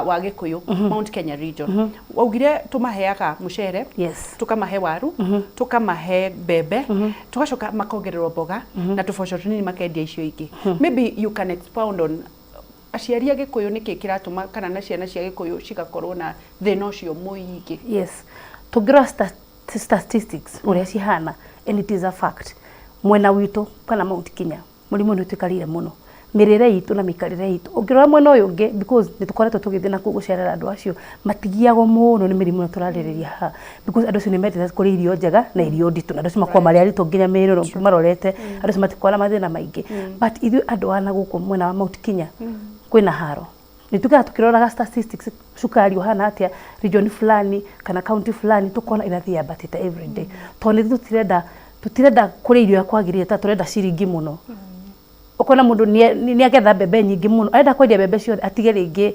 Wa Gikuyu, Mount Kenya region, waugire tumaheaga mucere, tukamahe waru, tukamahe mbembe, tugacoka makongererwo mboga na tuboco tunini, makendia icio ingĩ. Maybe you can expound on aciari a Gikuyu, nĩkĩ kĩratũma kana na ciana cia Gikuyu cigakorwo na thĩna ũcio mũingĩ? Yes, tũngĩrora statistics ũrĩa cihana, and it is a fact, mwena witũ kana Mount Kenya mũrimũ nĩ ũtũikarĩire mũno, mĩrĩre itũ na mĩikarĩre itũ. Ũngĩrora mwena ũyũ ũngĩ, because nĩ tũkoretwo tũgĩthiĩ na kũu gũcerera andũ acio, matigiagwo mũno nĩ mĩrimũ ĩno tũrarĩrĩria haha, because andũ acio nĩ mendete kũrĩa irio njega na irio nditũ, na andũ acio makoragwo marĩ aritũ nginya mĩĩrĩ ĩno marorete. Andũ acio matikoragwo na mathĩna maingĩ, but ithuĩ andũ a na gũkũ mwena wa Mount Kenya kwĩna haro. Nĩ tugaga tũkĩroraga statistics, cukari ũhana atĩa region fulani kana county fulani, tukona ĩrathiĩ yambatĩte every day, tondũ nĩ tũtirenda kũrĩa irio kwagĩrĩire, ta tũrenda ciringi mũno. Ũkona mũndũ nĩ agetha mbembe nyingĩ mũno, arenda kwendia mbembe ciothe, atige rĩngĩ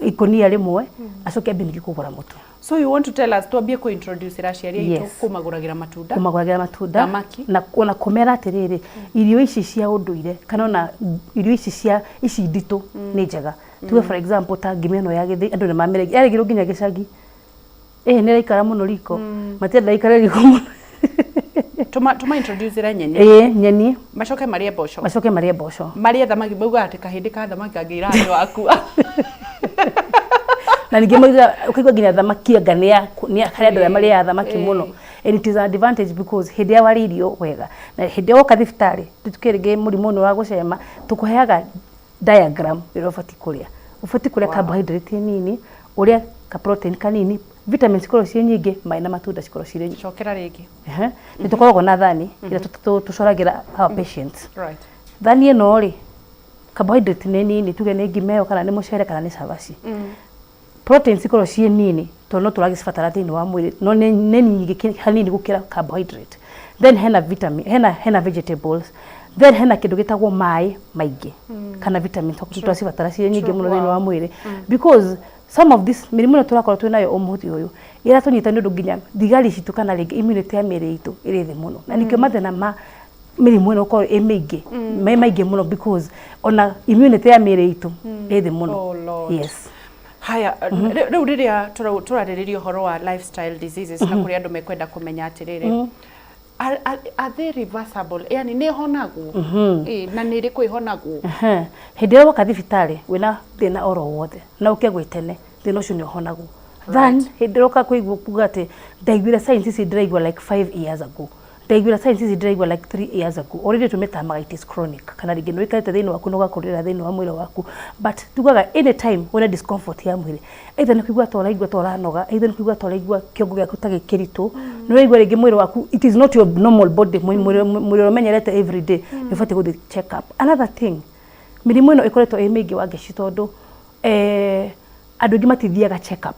ikũnia rĩmwe, acoke ambie ningĩ kũgũra mũtu. So you want to tell us twambie kũ-introduce aciari aitũ Yes. kũmagũragĩra matunda, kũmagũragĩra matunda, thamaki. Na ona kũmera atĩrĩrĩ, irio ici cia ũndũire kana ona irio ici cia ici nditũ nĩ njega. Tuge for example ta ngima ĩno ya gĩthĩi, andũ nĩ mamĩrĩa, yarĩgĩrwo nginya gĩcagi, ĩhĩ nĩ ĩraikara mũno riko, matienda ikare riko mũno. Tuma introduce nyeni. Ĩĩ, nyeni. Macoke marĩe mboco. Macoke marĩe mboco. Marĩe thamaki. Maugaga atĩ kahĩndĩ ka thamaki kangĩira andũ akua. Na ningĩ mauga ũkaigua nginya thamaki anga nĩ harĩ andũ arĩa marĩaga thamaki mũno, and it is an advantage because hĩndĩ ĩrĩa warĩa irio wega na hĩndĩ ĩrĩa woka thibitarĩ, tutuke rĩngĩ mũrimũ nĩ wa gũcema, tũkũheaga diagram ĩrĩa ũbatiĩ kũrĩa. Ũbatiĩ kũrĩa carbohydrate nini, ũrĩe ka protein kanini, vitamins cikorwo ciĩ nyingĩ, maĩ na matunda cikorwo cirĩ nyingĩ. Cokera rĩngĩ. Ehe. Nĩ tũkoragwo na thani ĩrĩa tũcoragĩra our patients. Thani ĩno rĩ, carbohydrate nĩ nini, tuge nĩ ngima ĩyo kana nĩ mũcere kana nĩ cabaci. Protein cikorwo ciĩ nini tondũ no tũragĩcibatara thĩinĩ wa mwĩrĩ, no nĩ nyingĩ hanini gũkĩra carbohydrate. Then hena vitamin, hena vegetables, then hena kĩndũ gĩtagwo maĩ maingĩ kana vitamin tũracibatara ciĩ nyingĩ mũno thĩinĩ wa mwĩrĩ, because some of this mĩrimũ ĩno tũrakorwo twĩ nayo ũmũthĩ ũyũ ĩratũnyita nĩ ũndũ nginya thigari citũ kana rĩngĩ immunity ya mĩĩrĩ itũ ĩrĩ thĩ mũno, na nĩkĩo mathĩna ma mĩrimũ ĩno ũkorwo ĩ mĩingĩ, me maingĩ mũno, because ona immunity ya mĩĩrĩ itũ ĩ thĩ mũno. Oh Lord. Yes. Haya, rĩu rĩrĩa tũrarĩrĩria ũhoro wa lifestyle diseases na kũrĩa andũ mekwenda kũmenya atĩrĩrĩ, are they reversible? Yani nĩ ĩhonagwo? Ĩ, na nĩ ĩrĩkũ ĩhonagwo? Ehe. Hĩndĩ ĩrĩa woka thibitarĩ wĩna thĩna oro wothe na ũke gwĩ tene, thĩna ũcio nĩ ũhonagwo. Than hĩndĩ ĩrĩa ũka kũigua kuga atĩ ndaiguire signs ici ndĩraigua like 5 years ago, ndaiguire signs ici ndĩraigua like 3 years ago, already tũmĩtamaga it is chronic, kana rĩngĩ nĩ ũikarĩte thĩinĩ waku na ũgakũrĩra thĩinĩ wa mwĩrĩ waku. But tugaga anytime wĩna discomfort ya mwĩrĩ, either nĩ kũigua ta ũraigua ta ũranoga, either nĩ kũigua ta ũraigua kĩongo gĩaku ta gĩ kĩritũ, nĩ ũraigua rĩngĩ mwĩrĩ waku, it is not your normal body, mwĩrĩ ũrĩa ũmenyerete every day, nĩ ũbatiĩ gũthiĩ check up. Another thing, mĩrimũ ĩno ĩkoretwo ĩ mĩingĩ wa ngeci tondũ andũ aingĩ matithiaga check up.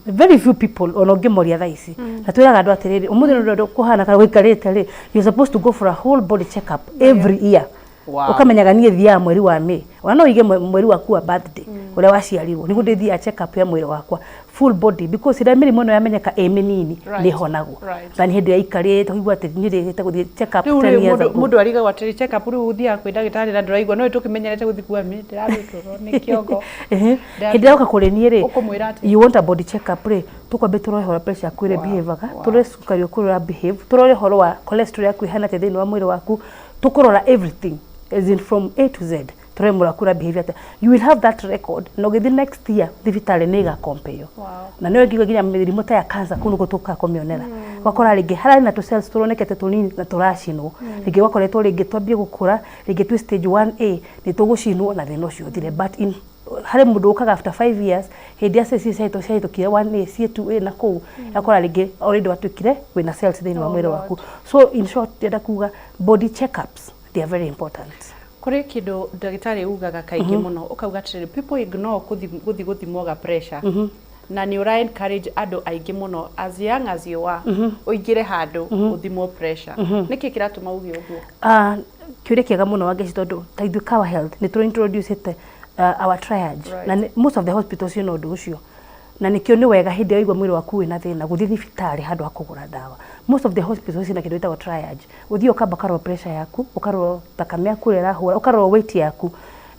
Very few people, ona ũngĩmoria thaa ici, na twĩraga andũ atĩrĩrĩ, ũmũthĩ nĩ ũndũ kũhana kana gũikarĩte rĩ, you're supposed to go for a whole body check up every year. Ũkamenyaga niĩ thiaga mweri wa May, ona no ũige mweri waku wa birthday ũrĩa waciarirwo, nĩguo ndĩthiaga check up ya mwĩrĩ wakwa full body, because rĩrĩa mĩrimũ ĩno yamenyeka ĩ mĩnini, nĩ ĩhonagwo than hĩndĩ ĩrĩa ikarĩte ũkaigua atĩ niĩ ndĩrĩte gũthiĩ check up Rĩu 10 rĩ years mũndũ ago. Mũndũ arigagwo atĩrĩ, check up rĩu ũthiaga kwĩ ndagĩtarĩ na ndũraigua, no tũkĩmenyerete gũthiĩ kuga mi ndĩrarutũrwo nĩ kĩongo. Ehe. Hĩndĩ ĩrĩa woka kũrĩ niĩ rĩ, Ũkũmwĩra atĩa? you want a body check up rĩ, tũkwambe tũrore ũrĩa pressure yaku ĩrĩa behavior, tũrore cukari waku ũrĩa behave, tũrore ũhoro wa cholesterol yaku ĩhana atĩa thĩinĩ wa mwĩrĩ waku, tũkũrora everything as in from A to Z, tũrore mwĩrĩ waku ũra behave atĩa. You will have that record, na ũgĩthiĩ next year thibitarĩ nĩ ĩgakompeo. Na nĩyo ngiuga nginya mĩrimũ ta ya cancer kũu nĩkuo tũkaga kũmĩonera. Ũgakora rĩngĩ hararĩ na tũ cells tũronekete tũnini na tũracinwo, rĩngĩ gwakoretwo rĩngĩ twambie gũkũra, rĩngĩ twĩ stage 1A, nĩ tũgũcinwo na thĩna ũcio ũthire. But in harĩ mũndũ ũkaga after 5 years, hĩndĩ ya cells ciahĩtũkire 1A ciĩ 2A na kũu, akora rĩngĩ already watuĩkire wĩna cells thĩinĩ wa mwĩrĩ waku. So in short, ndĩrenda kuga body checkups, they are very important. Kũrĩ kĩndũ ndagĩtarĩ ugaga kaingĩ mũno, ũkauga atĩrĩrĩ, people ignore gũthi gũthimwo ga pressure, na nĩ ũra encourage andũ aingĩ mũno, as young as you are, ũingĩre handũ ũthimwo pressure. Nĩkĩ kĩratũma uge ũguo? Kĩũria kĩega mũno, Wangeci, tondũ ta ithuĩ Kawa Health nĩ tũra introduce our triage, na most of the hospitals ciĩna ũndũ ũcio, na nĩkĩo nĩ wega hĩndĩ ĩrĩa waigua mwĩrĩ waku wĩna thĩna gũthiĩ thibitarĩ handũ ha kũgũra ndawa. Most of the hospitals ciĩna kĩndũ gĩtagwo triage. Ũthiĩ ũkamba ũkarora pressure yaku, ũkarora thakame yaku ũrĩa ĩrahũra, ũkarora weight yaku.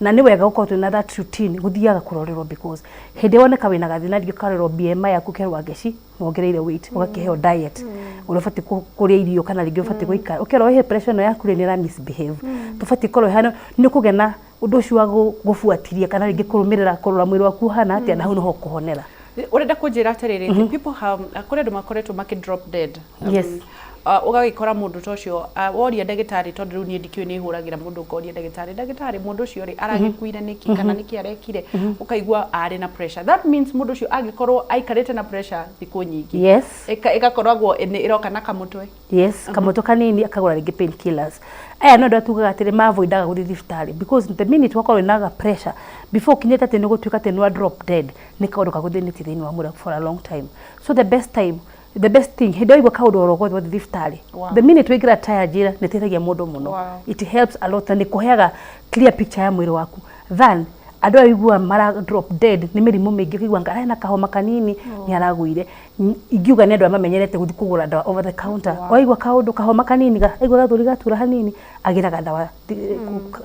Na nĩ wega gũkorwo twĩna that routine gũthiaga kũrorerwo, because hĩndĩ ĩrĩa woneka wĩna gathĩna, rĩngĩ ũkarorerwo BMI yaku, ũkerwo angeci wongereire weight, ũgakĩheo diet ũrĩa ũbatiĩ kũrĩa irio, kana rĩngĩ ũbatiĩ gũikara, ũkerwo he pressure ĩno yaku rĩ nĩ ĩra misbehave, tũbatiĩ korwo ĩhana nĩ ũkũgĩa na ũndũ ũcio wa gũbuatiria kana rĩngĩ kũrũmĩrĩra, kũrora mwĩrĩ waku ũhana atĩa, na hau nĩho ũkũhonera. Ũrenda kũnjĩra atĩrĩrĩ, people have, kũrĩ andũ makoretwo makĩ drop dead. Yes. Ũgagĩkora mũndũ ta ũcio, woria ndagĩtarĩ, tondũ rĩu niĩ ndikĩũĩ nĩ hũragĩra mũndũ, ngoria ndagĩtarĩ, ndagĩtarĩ, mũndũ ũcio rĩ aragĩkuire nĩkĩ kana nĩkĩ arekire? Ũkaigua arĩ na pressure. That means mũndũ ũcio angĩkorwo aikarĩte na pressure thikũ nyingĩ, ĩgakoragwo nĩ ĩroka na kamũtwe. Yes, kamũtwe kanini akagũra rĩngĩ painkillers. Aya no andũ arĩa tugaga atĩrĩ maavoidaga gũthiĩ thibitarĩ, because the minute wakorwo wĩna pressure, before ũkinyĩte atĩ nĩ gũtuĩka atĩ nĩ wa drop dead, nĩ kaũndũ kagũthĩnĩtie thĩinĩ wa mwĩrĩ for a long time. So the best time, the best thing, hĩndĩ ĩrĩa waigua kaũndũ oro gothe, wathiĩ thibitarĩ. The minute waingĩra taya njĩra, nĩ ĩteithagia mũndũ mũno. It helps a lot na nĩ kũheaga clear picture ya mwĩrĩ waku than andũ aya ũiguaga mara drop dead nĩ mĩrimũ mĩingĩ, ũkaigua anga ena kahoma kanini nĩ aragũire. Ingiuga nĩ andũ arĩa mamenyerete gũthiĩ kũgũra ndawa over the counter. Waigua kaũndũ kahoma kanini, aigua gathũri gatura hanini, agĩraga ndawa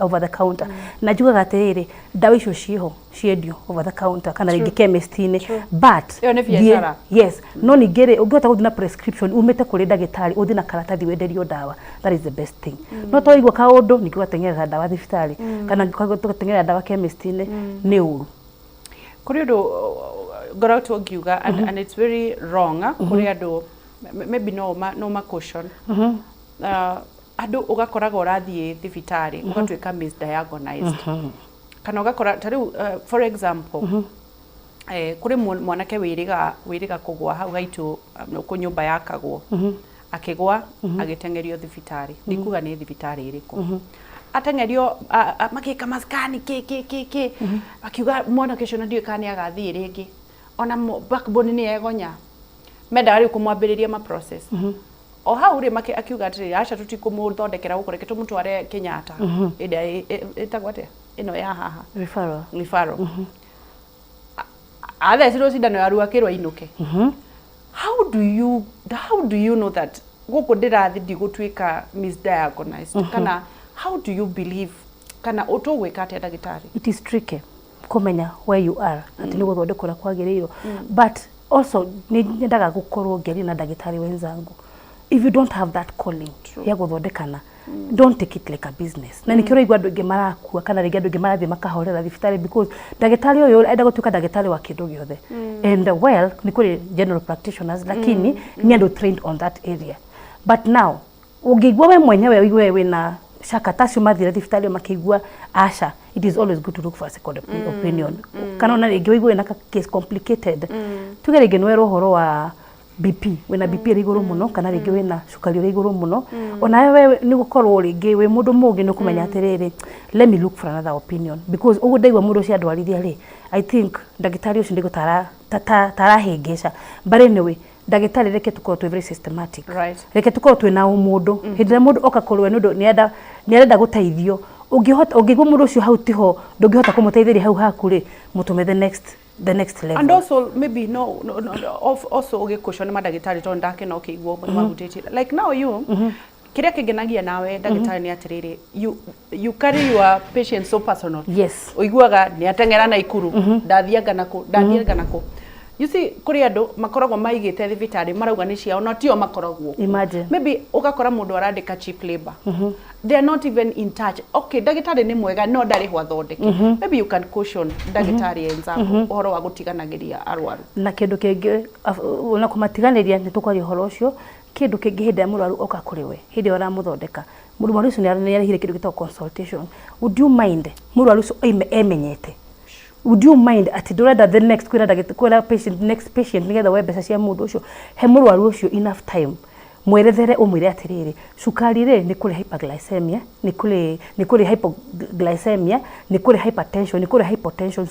over the counter. Na njugaga atĩrĩrĩ, ndawa icio ciĩho ciendio over the counter kana rĩngĩ chemist-inĩ, but Ĩyo nĩ biacara. Yes, no ningĩ rĩ, ũngĩhota gũthiĩ na prescription umĩte kũrĩ ndagĩtarĩ, ũthiĩ na karatathi wenderio ndawa, that is the best thing. No to waigua kaũndũ ningĩ ũgateng'erera ndawa thibitarĩ kana ũgateng'erera ndawa chemist-inĩ, nĩ ũru. Kũrĩ ũndũ ngoretwo ngiuga and it's very wrong, kũrĩ andũ maybe no ma caution andũ, ũgakoraga ũrathiĩ thibitarĩ ũgatuĩka misdiagnosed, kana ũgakora ta rĩu, for example, kũrĩ mwanake wĩrĩga kũgwa hau haitũ, kũ nyũmba yakagwo, akĩgwa, agĩteng'erio thibitarĩ, ndikuga nĩ thibitarĩ ĩrĩkũ ateng'erio, magĩka macani kĩ kĩ kĩ kĩ, akiuga mwanake ũcio na ndiũĩ kana nĩ agathiĩ rĩngĩ, ona backbone nĩ egonya, mendaga rĩu kũmwambĩrĩria ma process o hau rĩ, akiuga atĩrĩrĩ, aca, tũtikũmũthondekera gũkũ, reke tũmũtware Kenyatta ĩrĩa ĩtagwo atĩa ĩno ya haha. Referral. Referral. Athecirwo cindano ya ruo, akĩrwo ainũke. How do you know that gũkũ ndĩrathi ndigũtuĩka misdiagnosed, kana how do you believe, kana ũtũgwĩka atĩa, ndagĩtarĩ? It is tricky kũmenya where you are atĩ nĩ gũthondekwo ũrĩa kwagĩrĩirwo, but also nĩ nyendaga gũkorwo ngĩaria na ndagĩtarĩ wenzangu. If you don't have that calling ya gũthondekana, don't take it like a business. Na nĩkĩo ũraigua andũ aingĩ marakua, kana rĩngĩ andũ aingĩ marathiĩ makahorera thibitarĩ, because ndagĩtarĩ ũyũ enda gũtuĩka ndagĩtarĩ wa kĩndũ gĩothe. And well, nĩ kũrĩ general practitioners, lakini nĩ andũ trained on that area. But now ũngĩigua we mwenyewe ũigue wĩna shaka tacio mathire thibitarĩ makĩigua aca, it is always good to look for a second opinion. Kana ona rĩngĩ ũigue wĩna ka case complicated, tuge rĩngĩ nĩ werwo ũhoro wa BP, wĩna BP ĩrĩ igũrũ mũno, kana rĩngĩ wĩna cukari ũrĩ igũrũ mũno, onawe we nĩ gũkorwo rĩngĩ wĩ mũndũ mũngĩ nĩ ũkũmenya atĩrĩrĩ, let me look for another opinion, because ũguo ndaigua mũndũ ũcio andwarithia rĩ, I think ndagĩtarĩ ũcio ndĩgũ tarahĩngĩca. But anyway, ndagĩtarĩ, reke tũkorwo twĩ very systematic. Reke tũkorwo twĩna ũmũndũ. Hĩndĩ ĩrĩa mũndũ oka kũrĩ we nĩ ũndũ nĩarenda gũteithio, ũngĩhota, ũngĩigua mũndũ ũcio hau tiho ndũngĩhota kũmũteithĩria hau haku rĩ, mũtũme the next level. And also maybe no, also ũgĩkũcio nĩ mandagĩtarĩ, tondũ ndakena ũkĩigua ũguo nĩ mahutĩtie, like now you, kĩrĩa kĩngenagia nawe, ndagĩtarĩ, nĩ atĩrĩrĩ, you carry your patient so personal. Ũiguaga nĩ ateng'era na ikuru, ndathianga nakũ, ndathianga nakũ. You see, kũrĩ andũ makoragwo maigĩte thibitarĩ, marauga nĩ ciao, no tio makoragwo. Imagine. Maybe ũgakora mũndũ arandĩka cheap labor, they are not even in touch. Okay, ndagĩtarĩ nĩ mwega, no ndarĩ ho athondeke. Maybe you can caution ndagĩtarĩ enzangu ũhoro wa gũtiganagĩria arwaru. Na kĩndũ kĩngĩ, ona kũmatiganĩria nĩ tũkwaria ũhoro ũcio. Kĩndũ kĩngĩ, hĩndĩ ĩrĩa mũrwaru oka kũrĩ we, hĩndĩ ĩrĩa ũramũthondeka, mũrwaru ũcio nĩ arĩhire kĩndũ gĩtagwo consultation. Would you mind mũrwaru ũcio oime emenyete? Would you mind atĩ ndũrenda the next kwĩra ndagĩtarĩ, kwĩra patient, next patient, nĩgetha woe mbeca cia mũndũ ũcio? He mũrwaru ũcio enough time, mwerethere, ũmwĩre atĩrĩrĩ, cukari rĩ, nĩ kũrĩ hyperglycemia, nĩ kũrĩ hypoglycemia, nĩ kũrĩ hypertension, nĩ kũrĩ hypotension,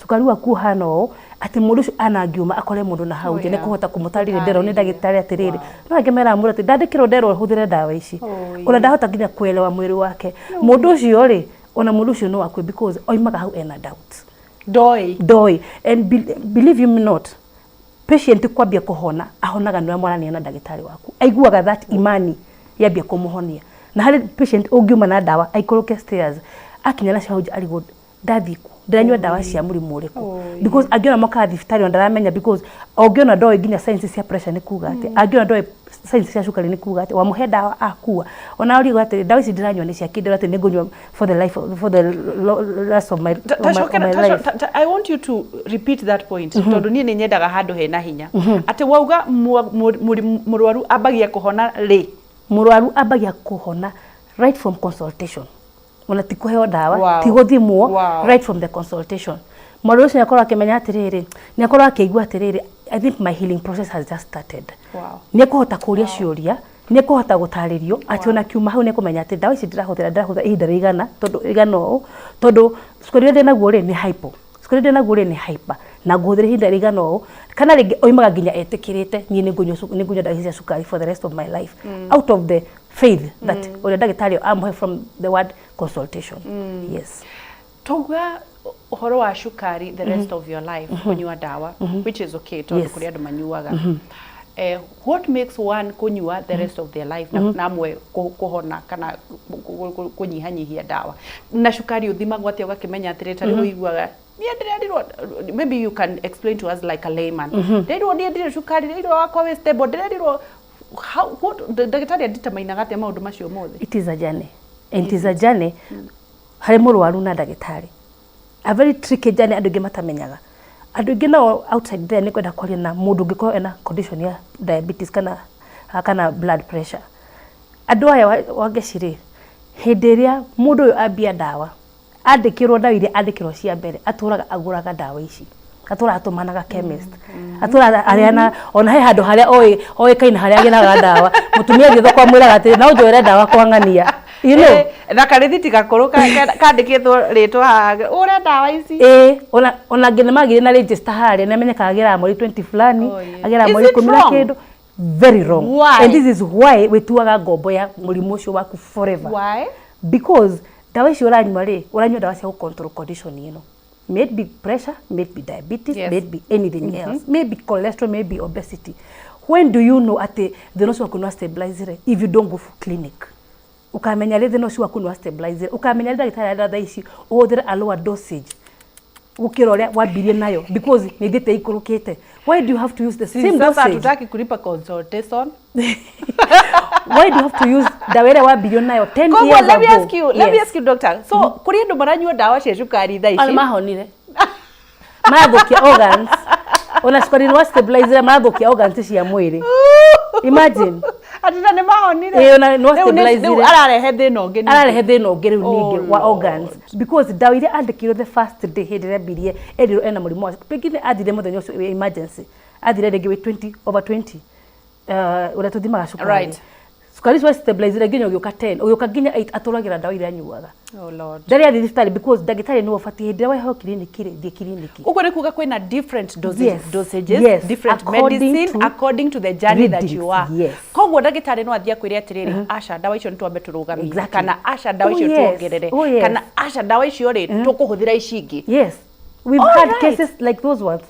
cukari waku ũhana ũũ, atĩ mũndũ ũcio anangiuma akore mũndũ na hau nja nĩ kũhota kũmũtarĩria nderwo nĩ ndagĩtarĩ atĩrĩrĩ. No angĩ meraga mũndũ atĩ ndandĩkĩrwo, nderwo hũthĩre ndawa ici, ona ndahota nginya kuelewa mwĩrĩ wake mũndũ ũcio rĩ, ona mũndũ ũcio no akue, because oimaga hau ena doubts. Ndoi. Ndoi. And believe you me not, patient kwambia kũhona ahonaga nĩ mwarania na ndagĩtarĩ waku, aiguaga that imani yambia kũmũhonia. Na harĩ patient ũngiuma na ndawa aikũrũke stairs, akinya nacio hau nja arigwo. Ndathiĩ kũ? Ndĩranyua ndawa cia mũrimũ ũrĩkũ? Because angĩona mokaga thibitarĩ ona ndaramenya, because ũngĩona ndoĩ nginya signs cia pressure nĩ kuga atĩa, angĩona ndoĩ signs cia cukari nĩ kuga atĩa, wamũhe ndawa akua ona ũrigo atĩrĩ, ndawa ici ndĩranyua nĩ cia kĩ? Ndĩrona atĩ nĩ ngũnyua for the life, for the rest of my, of my, of my life. I want you to repeat that point, tondũ niĩ nĩ nyendaga handũ hena hinya. Atĩ wauga mũrwaru ambagia kũhona rĩ? Mũrwaru ambagia kũhona right from consultation, ona ti kũheo ndawa, ti gũthimwo. Right from the consultation, mũrwaru ũcio nĩakorwo akĩmenya atĩrĩrĩ, nĩakorwo akĩigua atĩrĩrĩ, "I think my healing process has just started." Nĩ ekũhota kũria ciũria, nĩ ekũhota gũtarĩrio atĩ ona kiuma hau nĩ ekũmenya atĩ ndawa ici ndĩrahũthĩra, ndĩrahũthĩra ihinda rĩigana tondũ rĩigana ũũ, tondũ cukari ũrĩa ndĩnaguo rĩ nĩ hypo, cukari ũrĩa ndĩnaguo rĩ nĩ hyper, na ngũhũthĩra ihinda rĩigana ũũ. Kana rĩngĩ oimaga nginya etĩkĩrĩte, niĩ nĩ ngũnyua ndawa ici cia cukari for the rest of my life, out of the faith that ũrĩa ndagĩtarĩ amũhe from the word consultation. Yes. Tauga ũhoro wa cukari, the rest of your life kũnyua ndawa, which is okay, tondũ kũrĩ andũ manyuaga. What makes one kũnyua the rest of their life na amwe kũhona kana kũnyihanyihia ndawa? Na cukari ũthimagwo atĩa ũgakĩmenya atĩrĩ, ta rĩu ũiguaga niĩ ndĩrerirwo, maybe you can explain to us like a layman, ndĩrerirwo niĩ ndirĩ cukari, ndĩrerirwo wakwa wĩ stable, ndĩrerirwo how, what, ndagĩtarĩ aditamainaga atĩa maũndũ macio mothe? It is a journey, and it is a journey harĩ mũrwaru na ndagĩtarĩ, a very tricky journey. Andũ aingĩ matamenyaga, andũ aingĩ nao outside there, nĩ kwenda kwaria na mũndũ ũngĩkorwo ena condition ya diabetes kana blood pressure. Andũ aya Wangeci rĩ, hĩndĩ ĩrĩa mũndũ ũyũ ambia ndawa, andĩkĩrwo ndawa iria andĩkĩrwo cia mbere, atũraga agũraga ndawa ici, atũraga atũmanaga chemist, atũraga areana ona he handũ harĩa oĩ oĩkaine harĩa agĩraga ndawa. Mũtumia athiĩ thoko amwĩraga atĩrĩ, "No njoere ndawa kwa ng'ania." Na karĩthiti gakũrũ kandĩkĩtwo rĩtwa haha, ũre ndawa ici. Ĩĩ, ona angĩ nĩ magĩire na register harĩa nĩ amenyekaga agĩraga mweri 20 fulani. Agĩraga mweri 10 na kĩndũ. Very wrong. Why? And this is why wĩtuaga ngombo ya mũrimũ ũcio waku forever. Why? Because ndawa icio ũranyua rĩ, ũranyua ndawa cia gũ-control condition ĩno, may it be pressure, may it be diabetes, may it be anything else, may be cholesterol, may be obesity. When do you know atĩ thĩna ũcio waku nĩ wa stabilize rĩ? If you don't go for clinic, ũkamenya rĩ thĩna ũcio waku nĩ wa stabilize? Ũkamenya rĩ ndagĩtarĩ arenda thaa ici ũhũthĩre a lower dosage gũkĩra ũrĩa wambirie nayo, because nĩ ithiĩte ikũrũkĩte? Why do you have to use the same Sasa dosage? Hatutaki kulipa consultation. Why do you have to use ndawa ĩrĩa wambirio nayo 10 Koguo years let me ago? ask you, let me ask you, doctor, so kũrĩ andũ maranyua ndawa cia cukari thaa Ona ici mahonire, marathũkia organs, ona cukari nĩ wa stabilize, marathũkia organs cia mwĩrĩ. Imagine. Atĩ na nĩ mahonire? Ĩĩ, ona nĩ wa Rĩu stabilize. Rĩu ararehe thĩna ũngĩ ningĩ. Ararehe thĩna ũngĩ rĩu ningĩ wa Lord. organs, because ndawa iria andĩkĩirwo the first day, hĩndĩ ĩrĩa ambirie, erirwo ena mũrimũ wa, pengine athire mũthenya ũcio wĩ emergency, athire rĩngĩ wĩ 20 over 20, ũrĩa tũthimaga cukari. Cukari ũcio wa stabilize nginya ũgĩũka 10, ũgĩũka nginya 8, atũragĩra ndawa iria anyuaga. Oh Lord. Ndarĩ athiĩ thibitarĩ, because ndagĩtarĩ nĩwe ũbatiĩ, hĩndĩ ĩrĩa waheo kiriniki rĩ, thiĩ kiriniki. Ũguo nĩ kuga kwĩna different doses, dosages, different according medicine to according to the journey that you readings, are. Koguo ndagĩtarĩ no athiĩ akwĩre atĩrĩrĩ, aca, ndawa icio nĩ twambe tũrũgamie, kana aca, ndawa icio tuongerere, kana aca, ndawa icio rĩ, tũkũhũthĩra ici ingĩ. Yes. We've All had cases like those ones.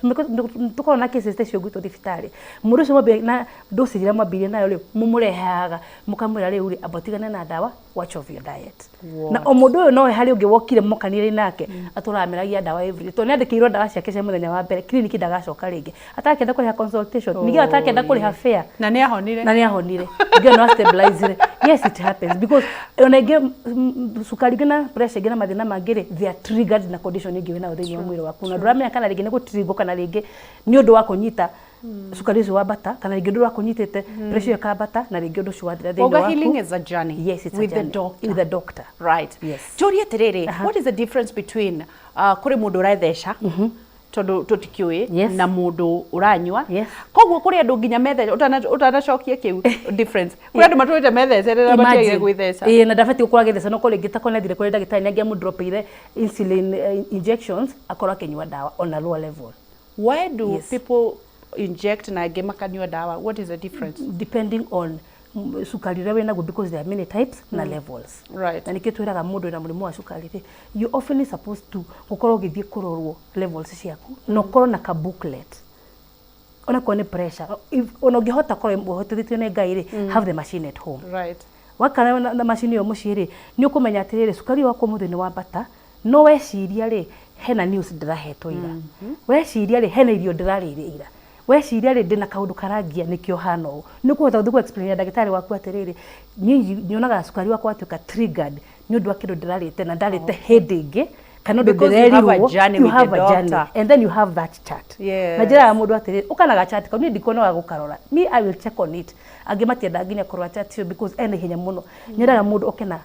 Tukorwo na cases ta icio gwitũ thibitarĩ. Mũndũ ũcio mwambire na dosage ĩrĩa mwambirie nayo rĩ, mũmũrehaga mũkamwĩra rĩu rĩ, amba ũtigane na ndawa, watch of your diet. Na o mũndũ ũyũ nowe harĩ ũngĩ wokire mokanire nake, atũrameragia ndawa every day. Tondũ nĩandĩkĩirwo ndawa ciake cia mũthenya wa mbere, kiriniki ndagacoka rĩngĩ. Atakĩenda kũrĩha consultation, ningĩ atakĩenda kũrĩha fare. Na nĩ ahonire. Na nĩ ahonire, ũngĩ no stabilize. Yes, it happens, because ona ingĩ cukari ingĩ na pressure ingĩ na mathĩna mangĩ rĩ, they are triggered na condition ĩngĩ wĩnayo thĩinĩ wa mwĩrĩ waku, na ndũramenya kana rĩngĩ nĩ gũtrigwo, kana rĩngĩ nĩ ũndũ wa kũnyita cukari ũcio wambata, kana rĩngĩ ũndũ wa kũnyitĩte pressure ĩyo ĩkambata, na rĩngĩ ũndũ ũcio wathira thĩinĩ Koguo waku. Healing is a journey Yes, it's a with the journey. doctor. With the doctor. Right. Yes. Njũrie atĩrĩrĩ, what is the difference between kũrĩ mũndũ ũretheca, tondũ tũtikĩũĩ, na mũndũ ũranyua? Koguo kũrĩ andũ nginya metheca, ũtanacokia kĩu difference, kũrĩ andũ matũrĩte methecerera matiagire gwĩtheca. Ĩĩ, na ndabatiĩ gũkorwo agĩtheca, no korwo rĩngĩ ta korwo nĩathire kũrĩ ndagĩtarĩ nĩ angĩamũdropeire insulin injections, akorwo akĩnyua ndawa on a lower level. Why do people inject na angĩ makanyua ndawa? What is the difference? Depending on cukari ũrĩa wĩnaguo, because there are many types na levels. Na nĩkĩo twĩraga mũndũ wĩna mũrimũ wa cukari rĩ, you often supposed to gũkorwo ũgĩthiĩ kũrorwo levels ciaku, na ũkorwo na ka booklet, onakorwo nĩ pressure. If ona ũngĩhota korwo ũhotithĩtio nĩ Ngai rĩ, have the machine at home. Wakara na macini ĩyo mũciĩ rĩ, nĩ ũkũmenya atĩrĩrĩ, cukari wakwa ũmũthĩ nĩ wambata. No weciria rĩ, hena news ndĩrahetwo ira, weciria rĩ, hena irio ndĩrarĩire ira, weciria rĩ, ndĩna kaũndũ karangia nĩkĩo hana ũũ. Nĩ ũkũhota gũthiĩ kũ explain ndagĩtarĩ waku atĩrĩrĩ, niĩ nyonaga cukari wakwa watuĩka triggered nĩ ũndũ wa kĩndũ ndĩrarĩte na ndarĩte hĩndĩ ĩngĩ kana ũndũ Because you have a ndĩrerirwo. Journey You with the have a journey doctor. and then you have that chat. Na njĩraga mũndũ atĩrĩrĩ, ũkanaga chat kau, niĩ ndikuonaga gũkarora, me, I will check on it. Angĩ matiendaga nginya kũrora chat ĩyo because ena ihenya mũno. Nyendaga mũndũ oke na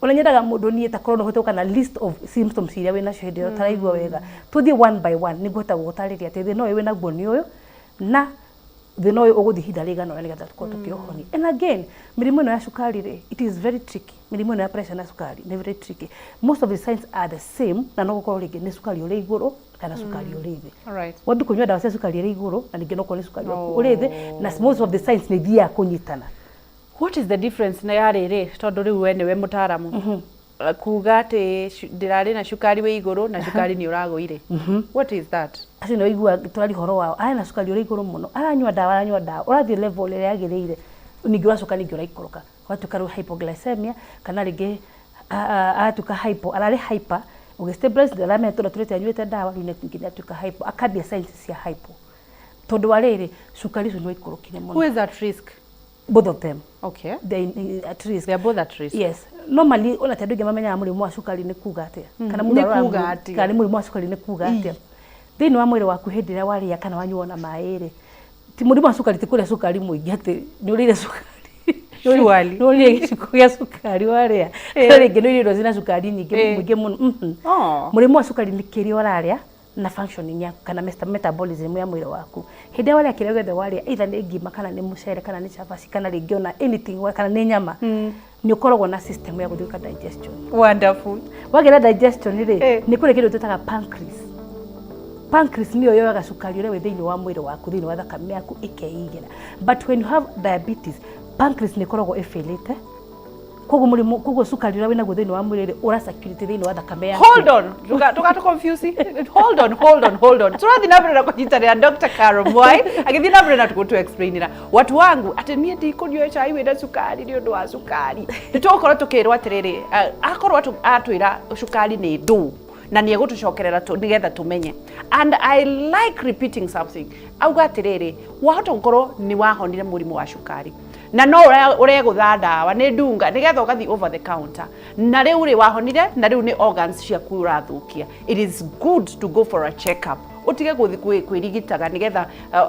ona nyendaga mũndũ niĩ ta korwo no ũhote gũka na list of symptoms iria wĩnacio hĩndĩ ĩrĩa ũtaraigua wega, tũthiĩ one by one, nĩngũhota gũgũtarĩria atĩ thĩna ũyũ wĩnaguo nĩ ũyũ na thĩna ũyũ ũgũthiĩ ihinda rĩigana ũrĩa nĩgetha tũkorwo tũkĩũhonia. And again, mĩrimũ ĩno ya cukari rĩ, it is very tricky. Mĩrimũ ĩno ya pressure na cukari nĩ very tricky. Most of the signs are the same, na no gũkorwo rĩngĩ nĩ cukari ũrĩ igũrũ kana cukari ũrĩ thĩ. Wambi kũnyua ndawa cia cukari ĩrĩ igũrũ na ningĩ no korwo nĩ cukari waku ũrĩ thĩ, na most of the signs nĩ ithiaga kũnyitana. What is the difference na ya rĩrĩ, tondũ rĩu we nĩwe mũtaaramu, kuga atĩ ndĩrarĩ na cukari wĩ igũrũ na cukari nĩ ũragũire? What is that? Acio nĩ waigua tũraria ũhoro wao, arĩ na cukari ũrĩ igũrũ mũno, aranyua ndawa, aranyua ndawa, ũrathiĩ level ĩrĩa yagĩrĩire, ningĩ ũracoka ningĩ ũraikũrũka, ũgatuĩka rĩu hypoglycemia, kana rĩngĩ agatuĩka hypo, ararĩ hyper, ũgĩ ndaramenya tondũ atũrĩte anyuĩte ndawa, rĩu ningĩ nĩ atuĩka hypo, akambia signs cia hypo tondũ wa rĩrĩ cukari ũcio nĩ waikũrũkire mũno. Who is at risk? Both of them. Okay. They're at risk. They are both at risk. Yes, normally ona ti andũ aingĩ mamenyaga mũrimũ wa cukari nĩ kuga atĩa, kana mũndũ Nĩ arwara kuga atĩa? Kana nĩ mũrimũ wa cukari nĩ kuga atĩa. Thĩinĩ wa mwĩrĩ waku hĩndĩ ĩrĩa warĩa kana wanyua na maĩ rĩ, ti mũrimũ wa cukari ti kũrĩa cukari mũingĩ atĩ nĩ ũrĩire cukari. Surely. Nĩ ũrĩire gĩciko gĩa cukari warĩa, kana rĩngĩ nĩ ũrĩire irio cina cukari nyingĩ mũingĩ mũno. Mũrimũ wa cukari nĩ kĩrĩa ũrarĩa na functioning yaku kana metabolism ya mwĩrĩ waku. Hĩndĩ ĩrĩa warĩa kĩrĩa gĩothe warĩa, either nĩ ngima kana nĩ mũcere kana nĩ cabaci kana rĩngĩ ona anything kana nĩ nyama, nĩ ũkoragwo na system ya gũthiĩ gwĩka digestion. Wonderful. Wagĩra digestion rĩ, nĩ kũrĩ kĩndũ twĩtaga pancreas. Pancreas nĩyo yoyaga cukari ũrĩa wĩ thĩinĩ wa mwĩrĩ waku, thĩinĩ wa thakame yaku, ĩkeigĩra. But when you have diabetes, pancreas nĩ ĩkoragwo ĩbĩrĩte, koguo mũrimũ, koguo cukari ũrĩa wĩnaguo thĩinĩ wa mwĩrĩ rĩ, ũra circulate thĩinĩ wa thakame yaku. Hold on, tuka confuse. Hold on, hold on, hold on. Tũrathiĩ na mbere na kũnyitanĩra Dr. Carol Mwai agĩthiĩ na mbere na gũtũ explainĩra watu wangu atĩ niĩ ndikũnyua cai wĩna cukari nĩ ũndũ wa cukari. Nĩ tũgũkorwo tũkĩrwo atĩrĩrĩ, akorwo atwĩra cukari nĩ ndũ na nĩ egũtũcokerera nĩgetha tũmenye. And I like repeating something. Auga atĩrĩrĩ, wahota gũkorwo nĩ wahonire mũrimũ wa cukari na no ũregũtha ndawa nĩ ndunga nĩgetha ũgathiĩ over the counter, na rĩu rĩ wahonire na rĩu nĩ organs ciaku ũrathũkia. It is good to go for a check up, ũtige gũthiĩ kwĩrigitaga nĩgetha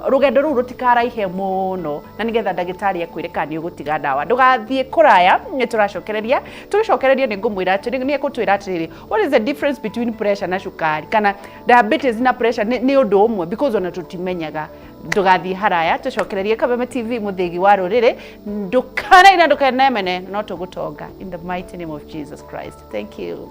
rũgendo rũu rũtikaraihe mũno na nĩgetha ndagĩtarĩ akwĩre kana nĩ ũgũtiga ndawa. Ndũgathiĩ kũraya, nĩ tũracokereria. Tũgĩcokereria nĩ ngũmwĩra atĩ nĩ ekũtwĩra atĩrĩrĩ, what is the difference between pressure na cukari, kana diabetes na pressure nĩ ũndũ ũmwe, because ona tũtimenyaga. Ndũgathiĩ haraya, tũcokererie. Kameme TV, mũthĩgi wa rũrĩrĩ. Ndũkanaina, ndũkanemene, no tũgũtonga in the mighty name of Jesus Christ. Thank you.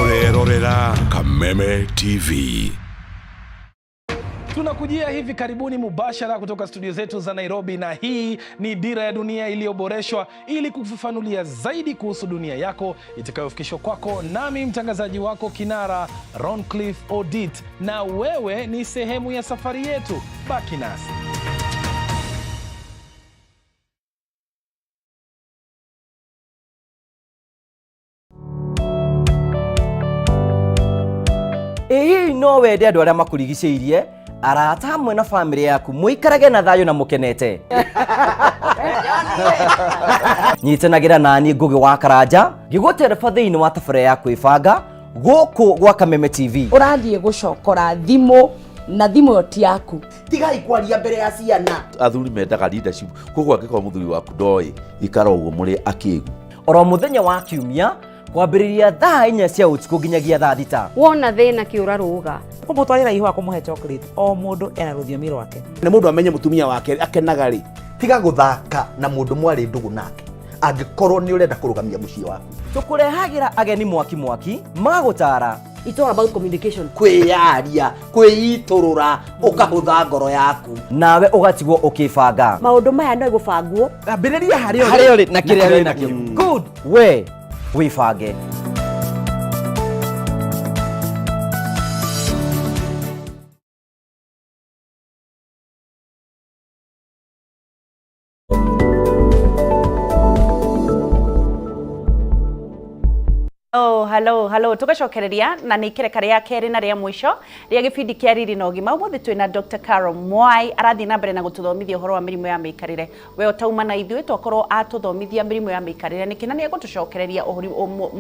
Ũrerorera Kameme TV. Tunakujia hivi karibuni mubashara kutoka studio zetu za Nairobi, na hii ni Dira ya Dunia iliyoboreshwa ili kufafanulia zaidi kuhusu dunia yako, itakayofikishwa kwako nami mtangazaji wako kinara Roncliffe Odit, na wewe ni sehemu ya safari yetu. Baki nasi. Ĩ hihi no wende andũ arĩa makũrigicĩirie, arata hamwe na bamĩrĩ yaku mũikarage na thayũ na mũkenete? Nyitanagĩra naniĩ Ngũgĩ wa Karanja ngĩgũtereba thĩinĩ wa tabarĩra ya kwĩbanga gũkũ gwa Kameme TV. Ũrathiĩ gũcokora thimũ na thimũ ĩyo ti yaku. Tigai kwaria mbere ya ciana. Athuri mendaga leadership, koguo angĩkorwo mũthuri waku ndoĩ, ikara ũguo mũrĩ akĩgu. Oro mũthenya wa kiumia kwambĩrĩria thaa 4 cia ũtukũ nginyagia thaa 6. Wona thĩna kĩũra rũga. Kũmũtwarĩra ihũa, kũmũhe chocolate, o mũndũ ena rũthiomi rwake. Nĩ mũndũ amenye mũtumia wake akenaga rĩ. Tiga gũthaka na mũndũ mwarĩ ndũgũ nake angĩkorwo nĩ ũrenda kũrũgamia mũciĩ waku. Tũkũrehagĩra ageni mwaki mwaki magũtara. It's all about communication. Kwĩyaria, kwĩitũrũra, ũkahũtha ngoro yaku. Nawe ũgatigwo ũkĩbanga. Maũndũ maya no gũbangwo. Ambĩrĩria harĩa harĩa ũrĩ na kĩrĩa wĩ nakĩo. Good, we wĩbange. Hello, hello, hello. Tugacokereria na nĩ ikereka rĩa kerĩ na rĩa mũico rĩa gĩbindi kĩa Riri na Ũgima. Ũmũthĩ twĩna Dr. Carol Mwai arathiĩ na mbere na gũtũthomithia ũhoro wa mĩrimũ ya mĩikarĩre. We ũtauma na ithuĩ twakorwo atũthomithia mĩrimũ ya mĩikarĩre nĩkĩ na nĩ egũtũcokereria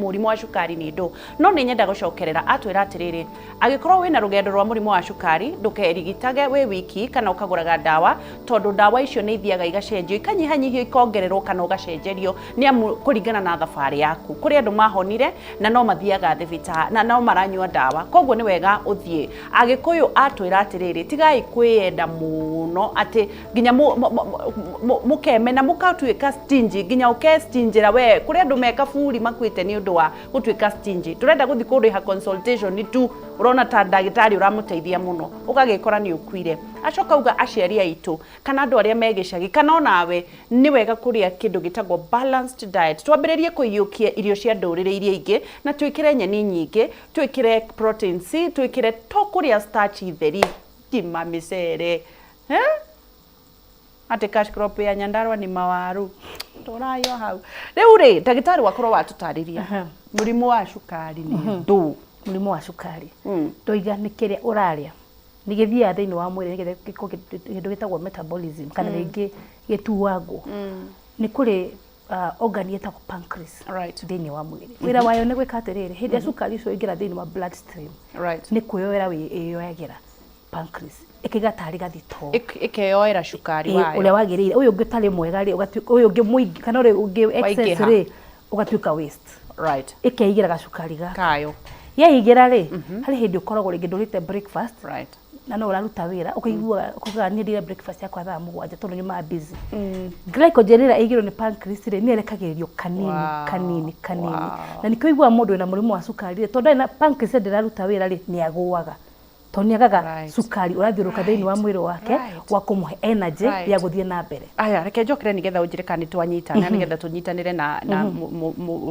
mũrimũ wa cukari nĩ ndũ. No nĩ nyenda gũcokerera atwĩra atĩrĩrĩ, angĩkorwo wĩna rũgendo rwa mũrimũ wa cukari ndũkerigitage wĩ wiki kana ũkagũraga ndawa tondũ ndawa icio nĩ ithiaga igacenjio ikanyihanyihio ikongererwo kana ũgacenjerio nĩ amu kũringana na thabarĩ yaku. Kũrĩ andũ mahonire na no mathiaga thibitarĩ na no maranyua ndawa, koguo nĩ wega ũthiĩ. Agĩkũyũ atwĩra atĩrĩrĩ, tigai kwĩyenda mũno atĩ nginya mũkemena mũkatuĩka stingy, nginya ũkestinjĩra we. Kũrĩ andũ me kaburi makuĩte nĩ ũndũ wa gũtuĩka stingy. Tũrenda gũthiĩ kũrĩha consultation tu, ũrona ta ndagĩtarĩ ũramũteithia mũno, ũgagĩkora nĩ ũkuire. Acoka auga aciari aitũ kana andũ arĩa me gĩcagi kana onawe nĩ wega kũrĩa kĩndũ gĩtagwo balanced diet. Twambĩrĩrie kũiyũkia irio cia ndũrĩrĩ iria ingĩ na twĩkĩre nyeni nyingĩ, twĩkĩre protein C, twĩkĩre to kũrĩa starch theri, ngima, mĩcere, eh? Atĩ cash crop ya Nyandarua nĩ mawaru tũrayo hau. Rĩu rĩ, ndagĩtarĩ wakorwo watũtarĩria mũrimũ wa cukari nĩ ndũ. Mũrimũ wa cukari ndoiga nĩ kĩrĩa ũrarĩa nĩ gĩthiaga thĩinĩ wa mwĩrĩ nĩgetha gĩkorwo kĩndũ gĩtagwo metabolism kana rĩngĩ gĩtuangwo. Nĩ kũrĩ organ ĩtagwo pancreas thĩinĩ wa mwĩrĩ. Wĩra wayo nĩ gwĩka atĩrĩrĩ, hĩndĩ ĩrĩa cukari ũcio waingĩra thĩinĩ wa blood stream, nĩ kwĩyoera ĩyoyagĩra pancreas ĩkaiga tarĩ gathitoo. Ĩkeyoera cukari wayo ũrĩa wagĩrĩire. Ũyũ ũngĩ ũtarĩ mwega rĩ, ũyũ ũngĩ mũingĩ kana ũrĩa ũngĩ excess waingĩha rĩ, ũgatuĩka waste. Ĩkeigĩra gacukari gaka kayo. Yeigĩra rĩ, harĩ hĩndĩ ũkoragwo rĩngĩ ndũrĩte breakfast na no ũraruta wĩra, ũkaigua ũkauga niĩ ndĩre breakfast yakwa thaa 7 tondũ nyumaga busy. Glycogen ĩrĩa ĩigĩrwo nĩ pancreas rĩ, nĩ ĩrekagĩrĩrio kanini kanini kanini. Na nĩkĩo ũiguaga mũndũ wĩna mũrimũ wa cukari rĩ, tondũ ndarĩ na pancreas ndĩraruta wĩra rĩ, nĩ agũaga tondũ nĩ agaga cukari ũrathiũrũrũka thĩinĩ wa mwĩrĩ wake wa kũmũhe energy ya gũthiĩ na mbere. Aya, reke njokere nĩgetha ũnjĩre kana nĩ twanyitana, nĩgetha tũnyitanĩre na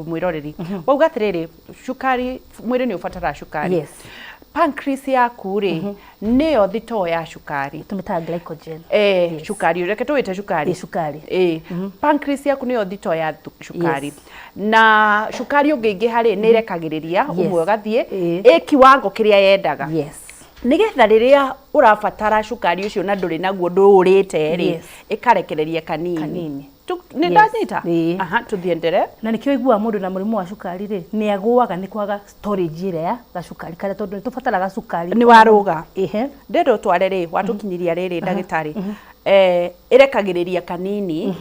mwĩroreri. Wauga atĩrĩrĩ, cukari, mwĩrĩ nĩ ũbataraga cukari. Yes. Pancreas yaku rĩ, nĩyo thitoo ya cukari. Tũmĩtaga glycogen. Eh, cukari, reke tũwĩte cukari. Ĩ, cukari. Ĩ, pancreas yaku nĩyo thitoo ya cukari. Na cukari ũngĩingĩha rĩ, nĩ ĩrekagĩrĩria ũmwe ũgathiĩ ĩ kiwango kĩrĩa yendaga. Nĩgetha rĩrĩa ũrabatara cukari ũcio na ndũrĩ naguo ndũũrĩte rĩ, ĩkarekereria kanini. Kanini. Nĩ ndanyita? Aha, tũthiĩ ndere. Na nĩkĩo ũiguaga mũndũ na mũrimũ wa cukari rĩ, nĩ agũaga nĩ kwaga storage ĩrĩa ya gacukari karĩa, tondũ nĩ tũbataraga cukari. Nĩ warũga. Ĩhe. Ndĩrenda ũtware rĩ, watũkinyiria rĩrĩ ndagĩtarĩ, ĩrekagĩrĩria kanini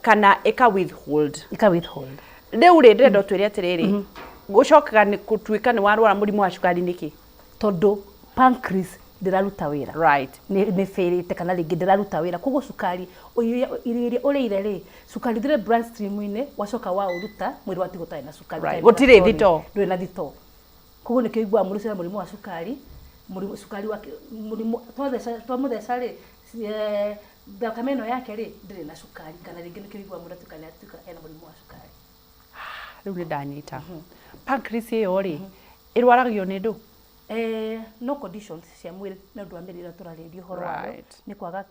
kana ĩka withhold. Ĩka withhold. Rĩu rĩ, ndĩrenda ũtwĩre atĩrĩrĩ, gũcokaga nĩ gũtuĩka nĩ warwara mũrimũ wa cukari nĩkĩ? Tondũ pancreas ndĩraruta wĩra. Nĩ fĩrĩte kana rĩngĩ ndĩraruta wĩra, koguo cukari irio iria ũrĩire rĩ, cukari ũthire blood stream-inĩ, wacoka waũruta mwĩrĩ watigwo ũtarĩ na cukari. Ũtarĩ na Gũtirĩ storage, thitoo. Ndũrĩ na thitoo, koguo nĩkĩo ũiguaga mũndũ ũcio ena mũrimũ wa cukari, mũrimũ cukari wake mũrimũ twamũtheca rĩ, thakame ĩno yake rĩ, ndĩrĩ na cukari, kana rĩngĩ nĩkĩo ũiguaga mũndũ atuĩka nĩ atuĩka ena mũrimũ wa cukari. Rĩu nĩ ndanyita. Pancreas ĩyo rĩ, ĩrwaragio nĩ ndũ? No conditions cia mwĩrĩ nĩ ũndũ wa mĩrĩre ĩrĩa tũrarĩrĩria ũhoro wayo, nĩ kwaga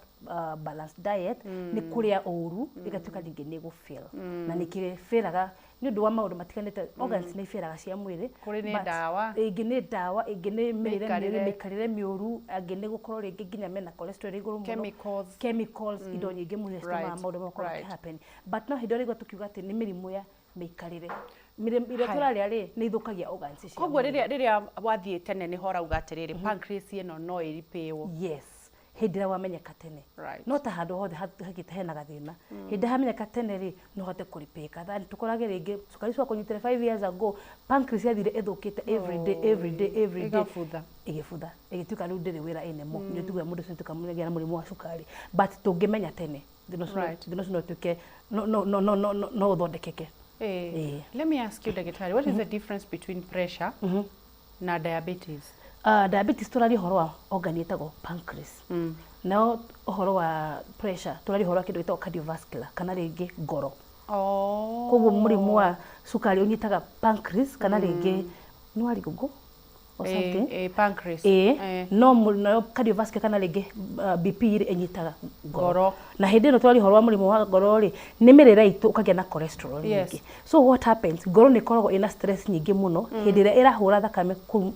balanced diet, nĩ kũrĩa ũru, ĩgatuĩka rĩngĩ nĩ gũfail. Na nĩ kĩbĩraga nĩ ũndũ wa maũndũ matiganĩte, organs nĩ ibĩraga cia mwĩrĩ. Kũrĩ nĩ But ndawa. Ĩngĩ nĩ ndawa, ĩngĩ nĩ mĩrĩre mĩũru, Mĩikarĩre. mĩikarĩre mĩũru, angĩ nĩ gũkorwo rĩngĩ nginya mena cholesterol ĩrĩ igũrũ mũno. Chemicals. Chemicals, indo nyingĩ mũno citũmaga maũndũ makorwo happen. But no hĩndĩ ĩrĩa ũraigua tũkiuga atĩ nĩ mĩrimũ ya mĩikarĩre. Mĩrĩre ĩrĩa tũrarĩa rĩ, nĩ ithũkagia organs cia Koguo mwĩrĩ. rĩrĩa wathiĩ tene nĩho ũrauga atĩrĩrĩ, pancreas ĩno no ĩripĩwo. Yes. Hĩndĩ ĩrĩa wamenyeka tene. No ta handũ hothe hagĩte hena gathĩna. Hĩndĩ ĩrĩa hamenyeka tene rĩ, no hote kũripĩka. Than tũkorage rĩngĩ cukari ũcio wakũnyitire 5 years ago, pancreas yathire ĩthũkĩte every day, every day, every day. Ĩgabutha. Ĩgĩbutha. Ĩgĩtuĩka rĩu ndĩrĩ wĩra anymore. Nĩ tugaga mũndũ ũcio atuĩka mũgĩa na mũrimũ wa cukari. But tũngĩmenya tene, thĩna ũcio thĩna ũcio no ũtuĩke no no no no no no ũthondekeke. Let me ask you, ndagĩtarĩ, what is the difference between pressure na diabetes? Diabetes tũraria ũhoro wa organ ĩtagwo pancreas. Nao ũhoro wa pressure tũraria ũhoro wa kĩndũ gĩtagwo cardiovascular kana rĩngĩ ngoro. Koguo mũrimũ wa cukari ũnyitaga pancreas kana rĩngĩ nĩ wa rigũngũ. or something. Pancreas. Ĩĩ, no nayo cardiovascular kana rĩngĩ BP rĩ, ĩnyitaga ngoro. Ngoro. Na hĩndĩ ĩno twaria ũhoro wa mũrimũ wa ngoro rĩ, nĩ mĩrĩre itũ, ũkagĩa na cholesterol nyingĩ. So what happens, ngoro nĩ ĩkoragwo ĩna stress nyingĩ mũno hĩndĩ ĩrĩa ĩrahũra thakame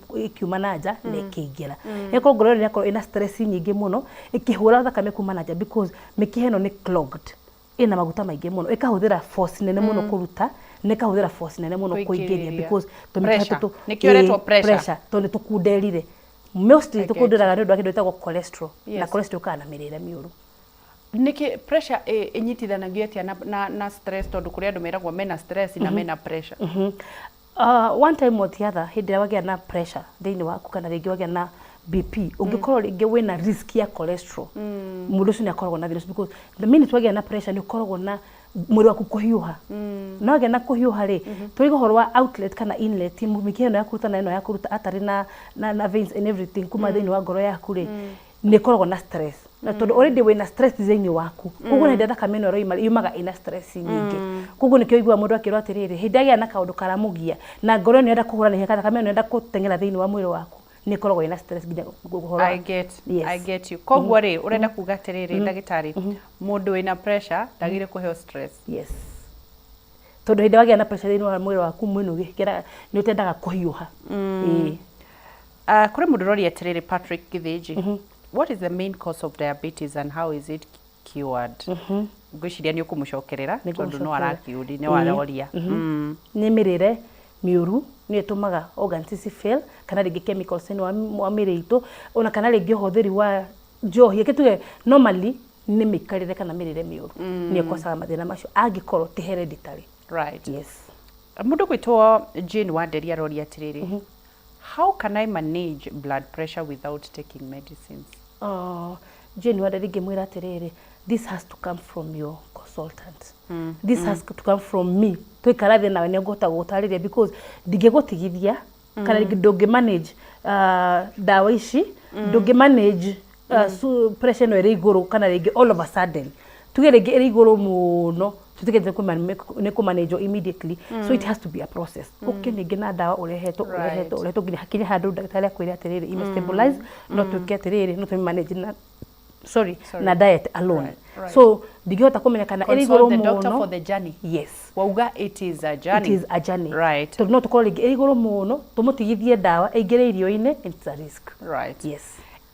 ĩkiuma na nja na ĩkĩingĩra. Ĩkorwo ngoro ĩyo nĩ ĩrakorwo ĩna stress nyingĩ mũno ĩkĩhũra thakame kuma na nja, because mĩkiha ĩno nĩ clogged, ĩna maguta maingĩ mũno, ĩkahũthĩra force nene mũno kũruta na ĩkahũthĩra force nene mũno kũingĩria. Kũingĩrĩria. Because tũmĩkiha Pressure. tũtũ Nĩkĩo ĩretwo pressure. Tondũ nĩ tũkunderire mostly. I get. Tũkunderaga nĩ ũndũ wa kĩndũ gĩtagwo cholesterol, na cholesterol yũkaga na mĩrĩre mĩũru. Nĩkĩ pressure ĩnyitithanagio atĩa na stress? Tondũ kũrĩ andũ meragwo mena stress na mena pressure. One time or the other, hĩndĩ ĩrĩa wagĩa na pressure thĩinĩ waku kana rĩngĩ wagĩa na BP, ũngĩkorwo rĩngĩ wĩna risk ya cholesterol, mũndũ ũcio nĩ akoragwo na thĩna ũcio, because the minute wagĩa na pressure, nĩ ũkoragwo na mwĩrĩ waku kũhiũha. Na wagĩa na kũhiũha rĩ, tũiga ũhoro wa outlet kana inlet, mĩkiha ĩno ya kũruta na ĩno ya kũruta atarĩ na veins and everything kuma thĩinĩ wa ngoro yaku rĩ, nĩ ĩkoragwo na stress. Na tondũ already wĩna stress thĩinĩ waku, koguo hĩndĩ ĩrĩa thakame ĩno ĩroima, yumaga ĩna stress nyingĩ. Koguo nĩkĩo ũiguaga mũndũ akĩrwo atĩrĩrĩ, hĩndĩ agĩa na kaũndũ karamũgia na ngoro ĩno ĩrenda kũhũra na ihenya, kana thakame ĩno ĩrenda gũteng'era thĩinĩ wa mwĩrĩ waku, nĩ ĩkoragwo ĩna stress nginya ũhoro I get. Yes. I get you. Koguo rĩ, ũrenda kuga atĩrĩrĩ, ndagĩtarĩ, mũndũ wĩna pressure ndagĩrĩire kũheo stress? Yes, tondũ hĩndĩ wagĩa na pressure thĩinĩ wa mwĩrĩ waku, mwĩrĩ ũgĩkĩra nĩ ũtendaga kũhiũha. Ĩĩ. Kũrĩ mũndũ ũroria atĩrĩrĩ, Patrick Gĩthĩnji, what is the main cause of diabetes and how is it cured? Ngwĩciria nĩ ũkũmũcokerera tondũ no Nĩngũmũcokerera. Arakiũri no aroria. Nĩ mĩrĩre mĩũru nĩyo ĩtũmaga organs ici fail, kana rĩngĩ chemicals thĩinĩ wa mĩrĩ itũ, ona kana rĩngĩ ũhũthĩri wa njohi. Reke tuge normally nĩ mĩikarĩre kana mĩrĩre mĩũru nĩyo ĩkocaga mathĩna macio, angĩkorwo ti hereditary. Yes. Mũndũ gwĩtwo Jane Wanderi aroria atĩrĩrĩ, how can I manage blood pressure without taking medicines? Jane Wanderi, ngĩmwĩra atĩrĩrĩ, this has to come from your consultant. This has to come from me. Tũikara thĩ nawe, nĩ ngũhota gũgũtarĩria, because ndingĩgũtigithia kana rĩngĩ ndũngĩ manage ndawa ici, ndũngĩ manage pressure ĩno ĩrĩ igũrũ, kana rĩngĩ all of a sudden tuge rĩngĩ ĩrĩ igũrũ mũno, tutigete nĩ kũmanage immediately. So it has to be a process. Ũke ningĩ na ndawa ũrehetwo, ũrehetwo, ũrehetwo nginya hakinye handũ ndagĩtarĩ akwĩre atĩrĩrĩ, ime stabilize, no tuĩke atĩrĩrĩ, no tũmĩ manage na, sorry, Sorry. na diet alone. So ndingĩhota kũmenya kana ĩrĩ Consult igũrũ the doctor for mũno. the journey. Yes. Wauga it is a journey. It is a journey. Tondũ no tũkorwo rĩngĩ ĩrĩ igũrũ mũno, tũmũtigithie ndawa, ĩingĩre irio-inĩ, it's a risk. Yes.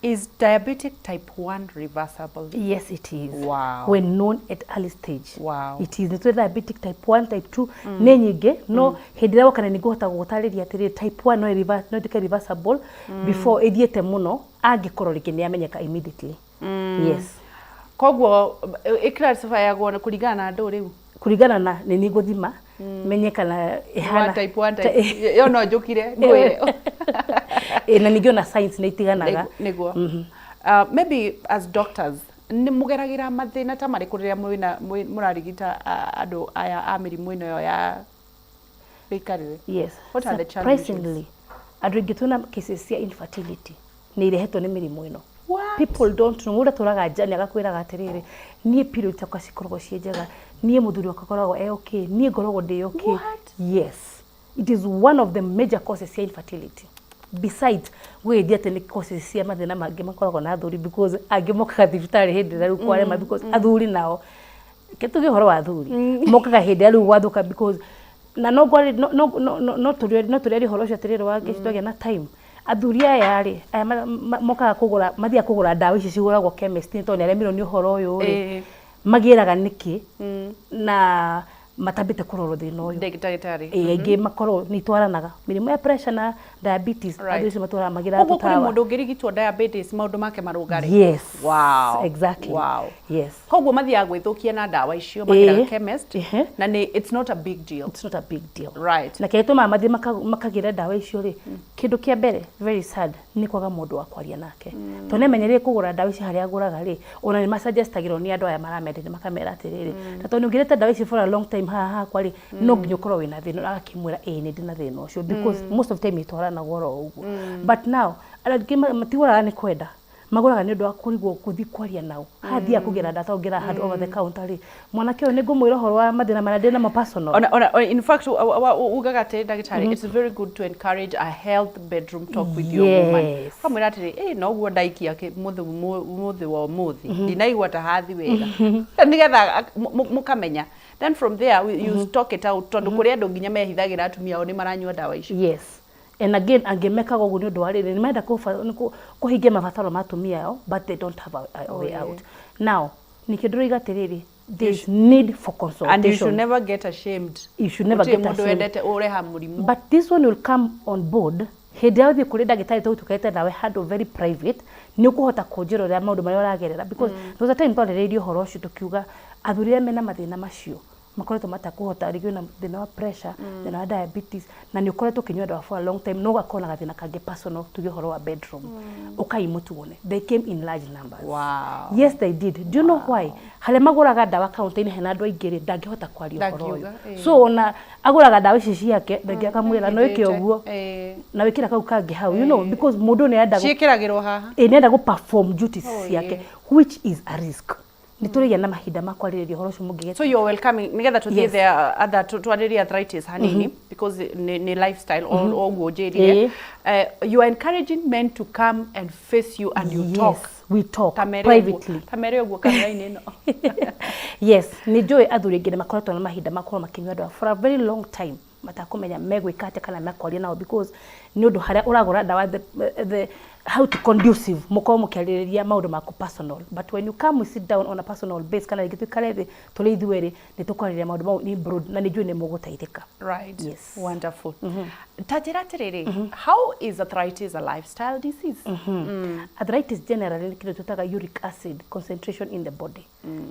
Is diabetic type 1 reversible? Yes, it is. When known at early stage. It is. Nĩ tũrĩ diabetic type 1, type 2, nĩ nyingĩ, no hĩndĩ ĩrĩa woka na nĩ ngũhota gũgũtarĩria atĩrĩrĩ, type 1 no ĩtuĩke reversible before ĩthiĩte mũno, angĩkorwo rĩngĩ nĩ yamenyeka immediately. Yes. Koguo ĩclassifyagwo kũringana na andũ rĩu? Kũringana na nĩ niĩ ngũthima menye kana ĩhana Type 1, type ĩyo no njũkire ngwĩre. Ĩ, na ningĩ ona science nĩ itiganaga. Nĩguo. Maybe as doctors nĩ mũgeragĩra mathĩna ta marĩkũ rĩrĩa mũrarigita andũ aya a mĩrimũ ĩno ĩyo ya mĩikarĩre? Yes. What are the challenges? Surprisingly, andũ aingĩ twĩna cases cia infertility nĩ irehetwo nĩ mĩrimũ ĩno. What? People don't know. Mũndũ atũraga nja nĩ agakwĩraga atĩrĩrĩ, niĩ period ciakwa cikoragwo ciĩ njega, niĩ mũthuri wakwa akoragwo e okay, niĩ ngoragwo ndĩ okay. What? Yes, it is one of the major causes cia infertility, besides gwĩthia atĩ nĩ causes cia mathĩna mangĩ makoragwo na athuri, because angĩ mokaga thibitarĩ hĩndĩ ĩrĩa rĩu kwarema, because athuri nao, ke tuge ũhoro wa athuri, mokaga hĩndĩ ĩrĩa rĩu gwathũka, because na no ngwari no tũrĩ no tũrĩaria ũhoro ũcio atĩrĩrĩ wa twagĩa na time. Athuri aya rĩ, aya mokaga kũgũra, mathiaga kũgũra ndawa ici cigũragwo chemist nĩ tondũ nĩ aremirwo nĩ ũhoro ũyũ rĩ, magĩraga nĩkĩ na matambĩte kũrorwo thĩna ũyũ? Ndagĩtarĩ. Ĩĩ, aingĩ makorwo nĩ itwaranaga, mĩrimũ ya pressure na diabetes. Athuri acio matwaraga magĩraga Koguo kũrĩ tũtawa. mũndũ ũngĩrigitwo diabetes maũndũ make marũngare? Yes. Exactly. Yes. Koguo mathiaga gwĩthũkia na ndawa icio magĩraga chemist, na nĩ it's not a big deal. It's not a big deal. Na kĩrĩa gĩtũmaga mathiĩ makagĩra ndawa icio rĩ, kĩndũ kĩa mbere, very sad, nĩ kwaga mũndũ wa kwaria nake, tondũ nĩamenyerire kũgũra ndawa ici harĩa agũraga rĩ, ona nĩ masuggestagĩrwo nĩ andũ aya maramenderia, makamera atĩrĩrĩ, na tondũ nĩ ũngĩrĩte ndawa ici for a long time haha hakwa rĩ, no nginya ũkorwo wĩna thĩna. Agakĩmwĩra ĩĩ, nĩ ndĩ na thĩna ũcio, because most of the time itwaranaga oro ũguo. But now andũ aingĩ matigũraga nĩ kwenda, Magũraga nĩ ũndũ wa kũrigwo gũthiĩ kwaria nao. Haha thiaga kũgĩra ndawa tondũ ngĩraga handũ over the counter rĩ, mwanake ũyũ nĩ ngũmwĩra ũhoro wa mathĩna marĩa ndĩ namo personal. Ona, in fact, ugaga atĩrĩ ndagĩtarĩ, it's very good to encourage a health bedroom talk with your woman. Ũkamwĩra atĩrĩ, ĩ noguo ndaikia mũthĩ wa ũmũthĩ, ndinaigua ta hathi wega. Nĩgetha mũkamenya. Then from there you talk it out, tondũ kũrĩ andũ nginya mehithagĩra atumia ao nĩ maranyua ndawa icio. Yes. And again, angĩ mekaga ũguo nĩ ũndũ wa rĩrĩ, nĩ marenda kũhingia mabataro ma atumia ao, but they don't have a way out. Now, nĩkĩo ndĩroiga atĩrĩrĩ, there is need for consultation. And you should never get ashamed. You should never Gũtirĩ get mũndũ ashamed. wendete ũreha mũrimũ. But this one will come on board hĩndĩ ĩrĩa ũthiĩ kũrĩ ndagĩtarĩ tondũ tũkarĩte nawe handũ very private, nĩ ũkũhota kũnjĩra ũrĩa maũndũ marĩa ũragerera, because there was a time twarĩrĩirie ũhoro ũcio tũkiuga athuri arĩa mena mathĩna macio makoretwo matakũhota, rĩngĩ wĩna thĩna wa pressure, thĩna wa diabetes, na nĩ ũkoretwo ũkĩnyua ndawa for a long time, no ũgakorwo na gathĩna kangĩ personal, tuge ũhoro wa bedroom, ũkai mũtuone. They came in large numbers. Yes, they did. Do you know why? Harĩa magũraga ndawa kaunti-inĩ hena andũ aingĩ rĩ, ndangĩhota kwaria ũhoro ũyũ. Ndangiuga, ĩĩ. So ona agũraga ndawa ici ciake, ndangĩ akamwĩra no ĩke Hithĩte, ũguo na wĩkĩra kau kangĩ hau, because mũndũ nĩ arenda Ciĩkĩragĩrwo haha. Ĩ, nĩenda gũ perform duties ciake, which is a risk. Nĩ tũrĩgĩa na mahinda ma kwarĩrĩria ũhoro ũcio mũngĩgĩa. So you're welcoming nigetha tũthiĩ Yes. there other twarĩrie arthritis hanini, because nĩ lifestyle o ũguo njĩrire. You are encouraging men to come and face you and you Yes, talk. we talk Ta mere ũguo- privately. Ta mere ũguo kamera-inĩ ĩno. Yes, nĩ njũĩ athuri aingĩ nĩ makoretwo na mahinda ma gũkorwo makĩnyua ndawa for a very long time matakũmenya megwĩka atĩa kana mekwaria nao, because nĩ ũndũ harĩa ũragũra ndawa, the how to conducive mũkorwo mũkĩarĩrĩria maũndũ maku personal. But when you come, we sit down on a personal base, kana rĩngĩ tũikare thĩ tũrĩ ithuerĩ, nĩ tũkwarĩrĩria maũndũ mau in broad, na nĩ njũĩ nĩ mũgũteithĩka. Right. Yes. Wonderful. Ta njĩra atĩrĩrĩ, how is arthritis a lifestyle disease? Arthritis generally nĩ kĩndũ twĩtaga uric acid concentration in the body.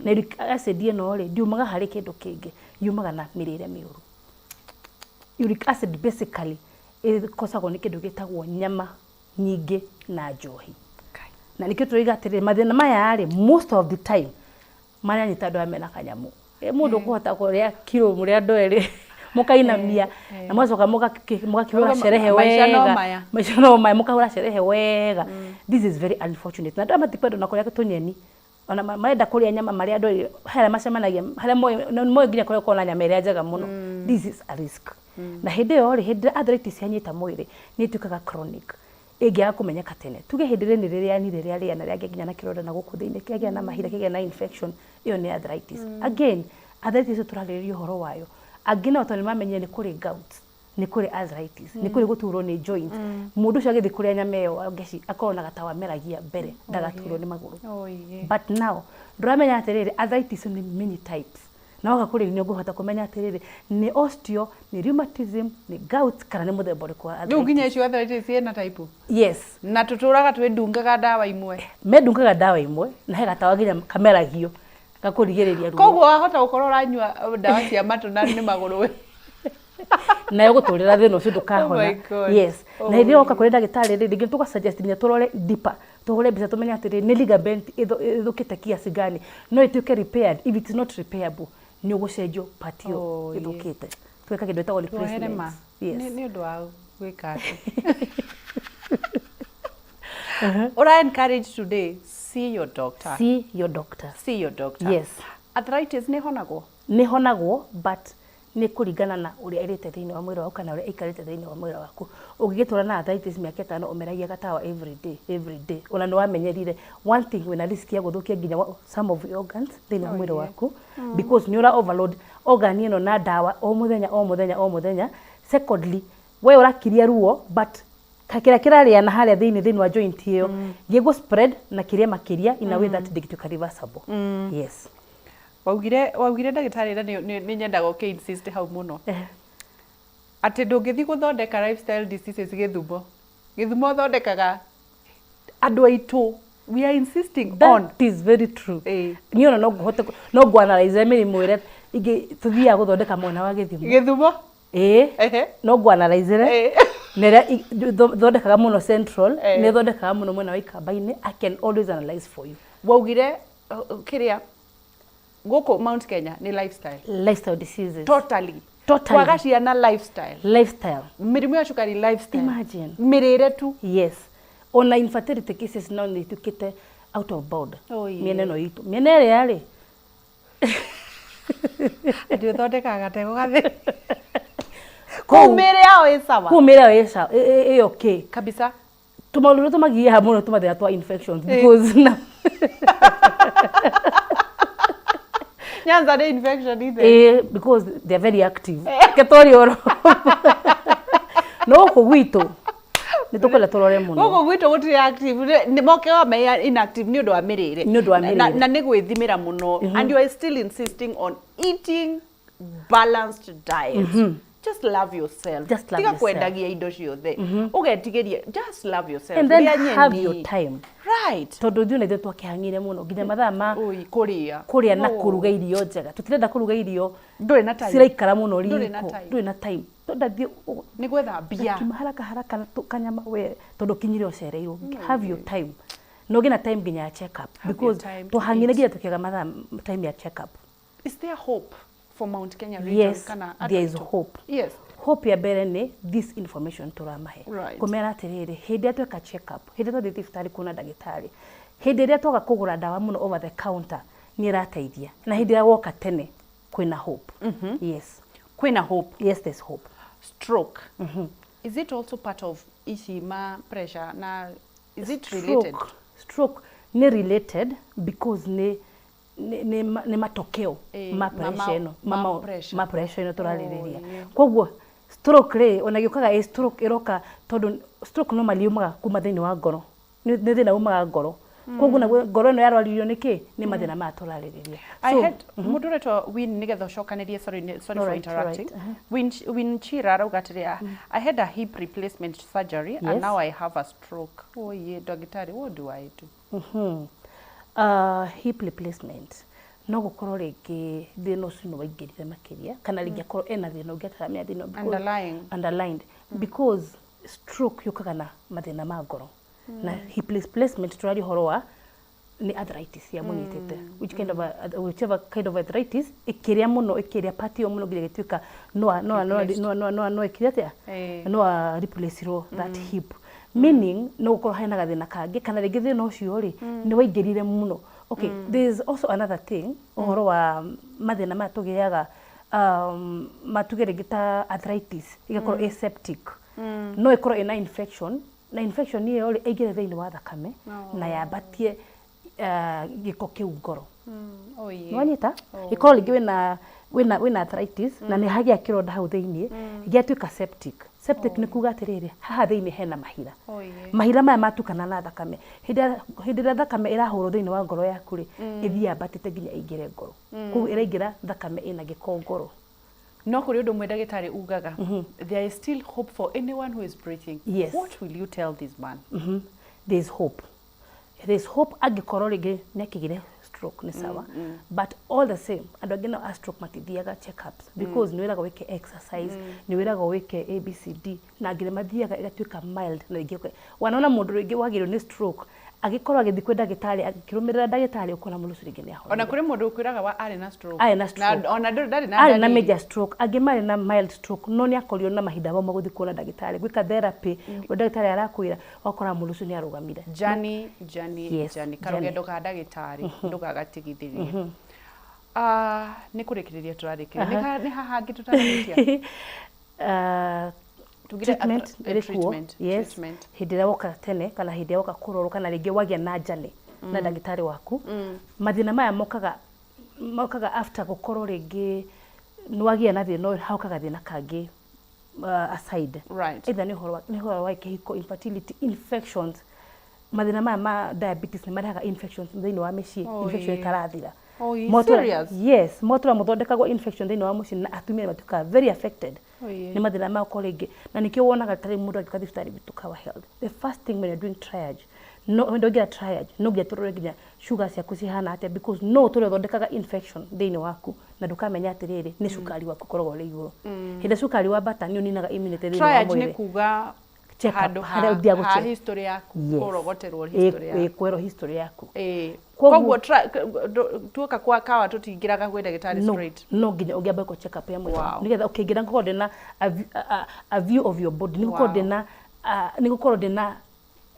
Na uric acid ĩno rĩ, ndiumaga harĩ kĩndũ kĩngĩ, yumaga na mĩrĩre mĩũru. Uric acid basically ĩkosagwo nĩ kĩndũ gĩtagwo nyama nyingĩ na njohi. Na nĩkĩo tũroiga atĩrĩrĩ, mathĩna maya rĩ, most of the time maranyita andũ arĩa mena kanyamũ. Ĩ mũndũ ũkũhota kũrĩa kiro mũrĩ andũ erĩ, mũkainamia na mũgacoka mũgakĩhũra sherehe Maica no wega. maya. Maica no maya, mũkahũra sherehe wega. This is very unfortunate. Na andũ aya matikwenda ona kũrĩa tũnyeni, ona marenda kũrĩa nyama marĩa andũ erĩ harĩa macemanagia, harĩa moĩ na moĩ nginya kũrĩa gũkoragwo na nyama ĩrĩa njega mũno. This is a risk. Na hĩndĩ ĩyo rĩ, hĩndĩ ĩrĩa arthritis yanyita mwĩrĩ, nĩ ĩtuĩkaga chronic ĩngĩaga kũmenyeka tene. Tuge hĩndĩ ĩrĩa nĩ rĩrĩa rĩrĩa rĩa na rĩagĩa nginya na kĩronda na gũkũ thĩinĩ, kĩagĩa na mahinda, kĩagĩa na infection, ĩyo nĩ arthritis. Again, arthritis ĩyo tũrarĩrĩria ũhoro wayo, angĩ nao tondũ nĩ mamenyire nĩ kũrĩ gout, nĩ kũrĩ arthritis, nĩ kũrĩ gũturwo nĩ joint, mũndũ ũcio agĩthiĩ kũrĩa nyama ĩyo ngeci, akorwo na gatawa meragia mbere ndagaturwo nĩ magũrũ. But now ndũramenya atĩrĩrĩ, arthritis nĩ many types, na woka kũrĩ nĩ ũkũhota kũmenya atĩrĩrĩ, nĩ osteo, nĩ rheumatism, nĩ gout, kana nĩ mũthemba ũrĩkũ wa Rĩu nginya arthritis. icio arthritis ĩna type? Yes. Na tũtũraga twĩndungaga ndawa imwe. Mendungaga ndawa imwe na he gatawa nginya kameragio gakũrigĩrĩria ruo. Koguo wahota gũkorwo ũranyua ndawa cia matũ na nĩ magũrũ we. Nayo gũtũrĩra thĩna ũcio ndũkahona. Oh my God. Yes. Oh. Na hĩndĩ ĩyo woka kũrĩ ndagĩtarĩ rĩ, rĩngĩ tũga suggest nginya tũrore deeper, tũhũre mbica tũmenye atĩrĩ, nĩ ligament ĩthũkĩte kiasi gani, no ĩtuĩke repaired. If it's not repairable, nĩ ũgũcenjio part ĩyo ĩthũkĩte, tũgeka kĩndũ gĩtagwo Tuohere replacement. ma. Yes. Nĩ ũndũ wa gwĩka atĩ ũra encourage today, see your doctor. See your doctor. See your doctor. Yes. Arthritis nĩ honagwo? Nĩ honagwo, but nĩ kũringana na ũrĩa ĩrĩte thĩinĩ wa mwĩrĩ waku kana ũrĩa ĩikarĩte thĩinĩ wa mwĩrĩ waku. Ũngĩgĩtũra na arthritis mĩaka 5, ũmeragia gatawa every day, every day, ona nĩ wamenyerire, one thing, wĩna risk ya gũthũkia nginya some of your organs thĩinĩ wa mwĩrĩ waku, because nĩ ũra overload organ ĩno na ndawa o mũthenya, o mũthenya, o mũthenya. Secondly, we ũrakiria ruo, but kĩrĩa kĩrarĩa na harĩa thĩinĩ wa joint ĩyo gĩgũ spread na kĩrĩa makĩria in a way that ndĩngĩtuĩka reversible. Yes. Waugire ndagĩtarĩ, na nĩ nyendaga ũkĩ insist hau mũno, atĩ ndũngĩthiĩ gũthondeka lifestyle diseases Gĩthumo. Gĩthumo ũthondekaga andũ aitũ. We are insisting on. That is very true. Niĩ ona no ngũhote no ngũ-analyse mĩrimũ ĩrĩa ingĩ tũthiaga gũthondeka mwena wa Gĩthumo. Gĩthumo? Ĩĩ, no ngũ-analyse na ĩrĩa thondekaga mũno Central, nĩ thondekaga mũno mwena wa Ikamba-inĩ. I can always analyze for you. Waugire kĩrĩa gũkũ Mount Kenya nĩ lifestyle. Lifestyle diseases. Totally. Totally. Kwaga ciana, lifestyle. Lifestyle. Mĩrimũ ya cukari, lifestyle. Imagine. Mĩrĩre tu. Yes. Ona infertility cases no nĩ ituĩkĩte out of bound. Oh, yeah. Mĩena ĩno itũ, mĩena ĩrĩa rĩ. Atĩ ũthondekaga gatego gatheri. Kũu mĩĩrĩ yao ĩ sawa. Kũu mĩĩrĩ yao ĩ sawa, ĩ okay. Kabisa. Tũmaũndũ tũrĩa tũmagiaga mũno tũmathĩna twa infections because na Nyanza nĩ infection ithe. Eh, because they are very active. Reke twarie ũhoro. No gũkũ gwitũ nĩ tũkwenda tũrore mũno. Gũkũ gwitũ gũtirĩ active, nĩ moke wa me inactive nĩ ũndũ wa mĩrĩre. Nĩ ũndũ wa Na, mĩrĩre. na nĩ gwĩthimĩra mũno. And you are still insisting on eating balanced diet. Just love yourself. Just love Tiga yourself. kwendagia indo ciothe. Ũgetigĩria, just love yourself. And then Rĩa have nyeni. your time. Right. Tondũ ithuĩ na ithuĩ twakĩhang'ire mũno nginya mathaa ma Oi, kũrĩa. kũrĩa na No. kũruga irio njega. Tũtirenda kũruga irio Ndũrĩ na time. ciraikara mũno Ndũrĩ na riko. time. Ndũrĩ na time. Tũndathiĩ Nĩ gwetha mbia. Gakima haraka haraka na kanyama we tondũ kinyire ũcereirwo. Have your time. Na ũgĩe na time nginya ya check up Have your because time to twahang'ire eat. nginya tũkĩaga mathaa time ya check up. Is there hope for Mount Kenya region? Yes, kana andũ there is aitũ? hope. Yes. Hope ya mbere nĩ this information tũramahe. Right. Kũmera atĩrĩrĩ, hĩndĩ ĩrĩa tweka check up, hĩndĩ ĩrĩa twathiĩ thibitarĩ kuona ndagĩtarĩ, hĩndĩ ĩrĩa twaga kũgũra ndawa mũno over the counter nĩ ĩrateithia. Na hĩndĩ ĩrĩa woka tene kwĩna hope. Yes. Kwĩna hope. Yes, there's hope. Stroke. Is it also part of ici ma pressure na is it related? Stroke nĩ related because nĩ matokeo Eh, ma pressure ĩno ma pressure. ma pressure ĩno tũrarĩrĩria. Oh, yeah. Koguo stroke rĩ ona gĩũkaga ĩ stroke ĩroka tondũ stroke normally yumaga kuma thĩinĩ wa ngoro, nĩ thĩna umaga ngoro. Koguo naguo ngoro ĩno yarwaririo nĩ kĩ? Nĩ mathĩna maya tũrarĩrĩria. I So, had mũndũ ũretwo Win nĩgetha ũcokanĩrie, sorry, sorry for Alright, interrupting. alright, uh-huh. Win Chira arauga atĩrĩ, I had a hip replacement surgery and Yes. now I have a stroke. Oh yeah, ndagĩtarĩ, what do I do? Hip replacement no gũkorwo rĩngĩ thĩna ũcio nĩ waingĩrire makĩria kana rĩngĩ akorwo ena thĩna ũngĩ ataramenya thĩna Underlying. Underlined because stroke yũkaga na mathĩna ma ngoro na hip replacement tũraria ũhoro wa nĩ arthritis yamũnyitĩte, which kind of a, whichever kind of arthritis ĩkĩrĩa mũno, ĩkĩrĩa part ĩyo mũno nginya ĩgĩtuĩka no no no no no no no ĩkĩrĩa atĩa Eh. no a replace-irwo that hip, meaning no gũkorwo hena gathĩna kangĩ kana rĩngĩ thĩna ũcio rĩ nĩ waingĩrire mũno. Okay, there is also another thing, ũhoro wa mathĩna maya tũgĩaga, matuge rĩngĩ ta arthritis ĩgakorwo ĩ septic, no ĩkorwo ĩna infection, na infection ĩyo rĩ ĩingĩre thĩinĩ wa thakame na yambatie gĩko kĩu ngoro. Oh yeah. Nĩwanyita? Ĩkorwo rĩngĩ wĩna arthritis na nĩ hagĩa kĩronda hau thĩinĩ gĩatuĩka septic. Septic nĩ kuga atĩrĩrĩ, haha thĩinĩ hena mahira. Oh yeah. Mahira maya matukana na thakame, hĩndĩ ĩrĩa thakame ĩrahũrwo thĩinĩ wa ngoro yaku rĩ, ĩthiĩ yambatĩte nginya ĩingĩre ngoro. Koguo ĩraingĩra thakame ĩna gĩko ngoro. No kũrĩ ũndũ ũmwe ndagĩtarĩ ugaga, there is still hope for anyone who is breathing. Yes. What will you tell this man? There is hope. There is hope angĩkorwo rĩngĩ nĩ akĩgire stroke nĩ sawa, but all the same andũ angĩ nao a stroke matithiaga check-ups because nĩ wĩragwo wĩke exercise, nĩ wĩragwo wĩke ABCD, na angĩ nĩ mathiaga ĩgatuĩka mild na rĩngĩ wanaona mũndũ rĩngĩ wagĩrwo nĩ stroke agĩkorwo agĩthiĩ kwĩ ndagĩtarĩ, akĩrũmĩrĩra ndagĩtarĩ, ũkona mũndũ ũcio rĩngĩ nĩ ahonire. Ona kũrĩ mũndũ ũkwĩraga wa arĩ na stroke. Arĩ na stroke. Na ona ndarĩ na arĩ na ndariri. major stroke, angĩ marĩ na mild stroke, no nĩ akorirwo na mahinda mau ma gũthiĩ kuona ndagĩtarĩ, gwĩka therapy ũrĩa ndagĩtarĩ arakwĩra, ũgakora mũndũ ũcio nĩ arũgamire. Journey, journey, Yes, journey. Karũgendo ka ndagĩtarĩ ndũgagatigithĩrie. Nĩ kũrĩkĩrĩria tũrarĩkĩrĩria. Nĩ haha hangĩ tũtararĩkia? Tugire Treatment ĩrĩ kuo. Treatment, Yes. treatment. Hĩndĩ ĩrĩa woka tene kana hĩndĩ ĩrĩa woka kũrorwo kana rĩngĩ wagĩa na journey na ndagĩtarĩ waku, mathĩna maya mokaga after gũkorwo rĩngĩ nĩ wagĩa na thĩna ũyũ, hauka gathĩna kangĩ aside. Right. Either nĩ ũhoro wa kĩhiko, infertility, infections, mathĩna maya ma diabetes nĩ marehaga infections thĩinĩ wa mĩciĩ. Oh, infection yeah. ĩtarathira. Oh, yeah. Motũra- Serious? Yes, motũra mũthondekagwo infection thĩinĩ wa mũciĩ na atumia nĩ matuĩkaga very affected Oh, yeah. nĩ mathĩna ma ũkorwo rĩngĩ, na nĩkĩo wonaga tarĩ mũndũ angĩũka thibitarĩ gwitũ Kawa Health, the first thing when you're doing triage, no ndongera triage, no nginya tũrore nginya sugar ciaku cihana atĩa, because no ũtũre ũthondekaga infection thĩinĩ waku na ndũkamenya atĩrĩrĩ nĩ cukari waku ũkoragwo ũrĩ igũrũ. Hĩndĩ ĩrĩa cukari wambata nĩ ũninaga immunity thĩinĩ wa Triage nĩ mwĩrĩ. kuga Check up, handũ harĩa ũthiaga ha gũcheck. history yaku, Yes. kũrogoterwo history Ĩ- yaku. ĩ, kwĩrwo history yaku. Ĩ. Koguo- Koguo tuoka kwa Kawa tũtingĩraga gwĩ ndagĩtarĩ No, straight. no nginya ũngĩamba gwĩkwo check up ya mwĩrĩ Wow. nĩgetha ũkĩingĩra ngorwo ndĩna a view of your body, nĩ gũkorwo Wow. ndĩna, nĩ gũkorwo ndĩna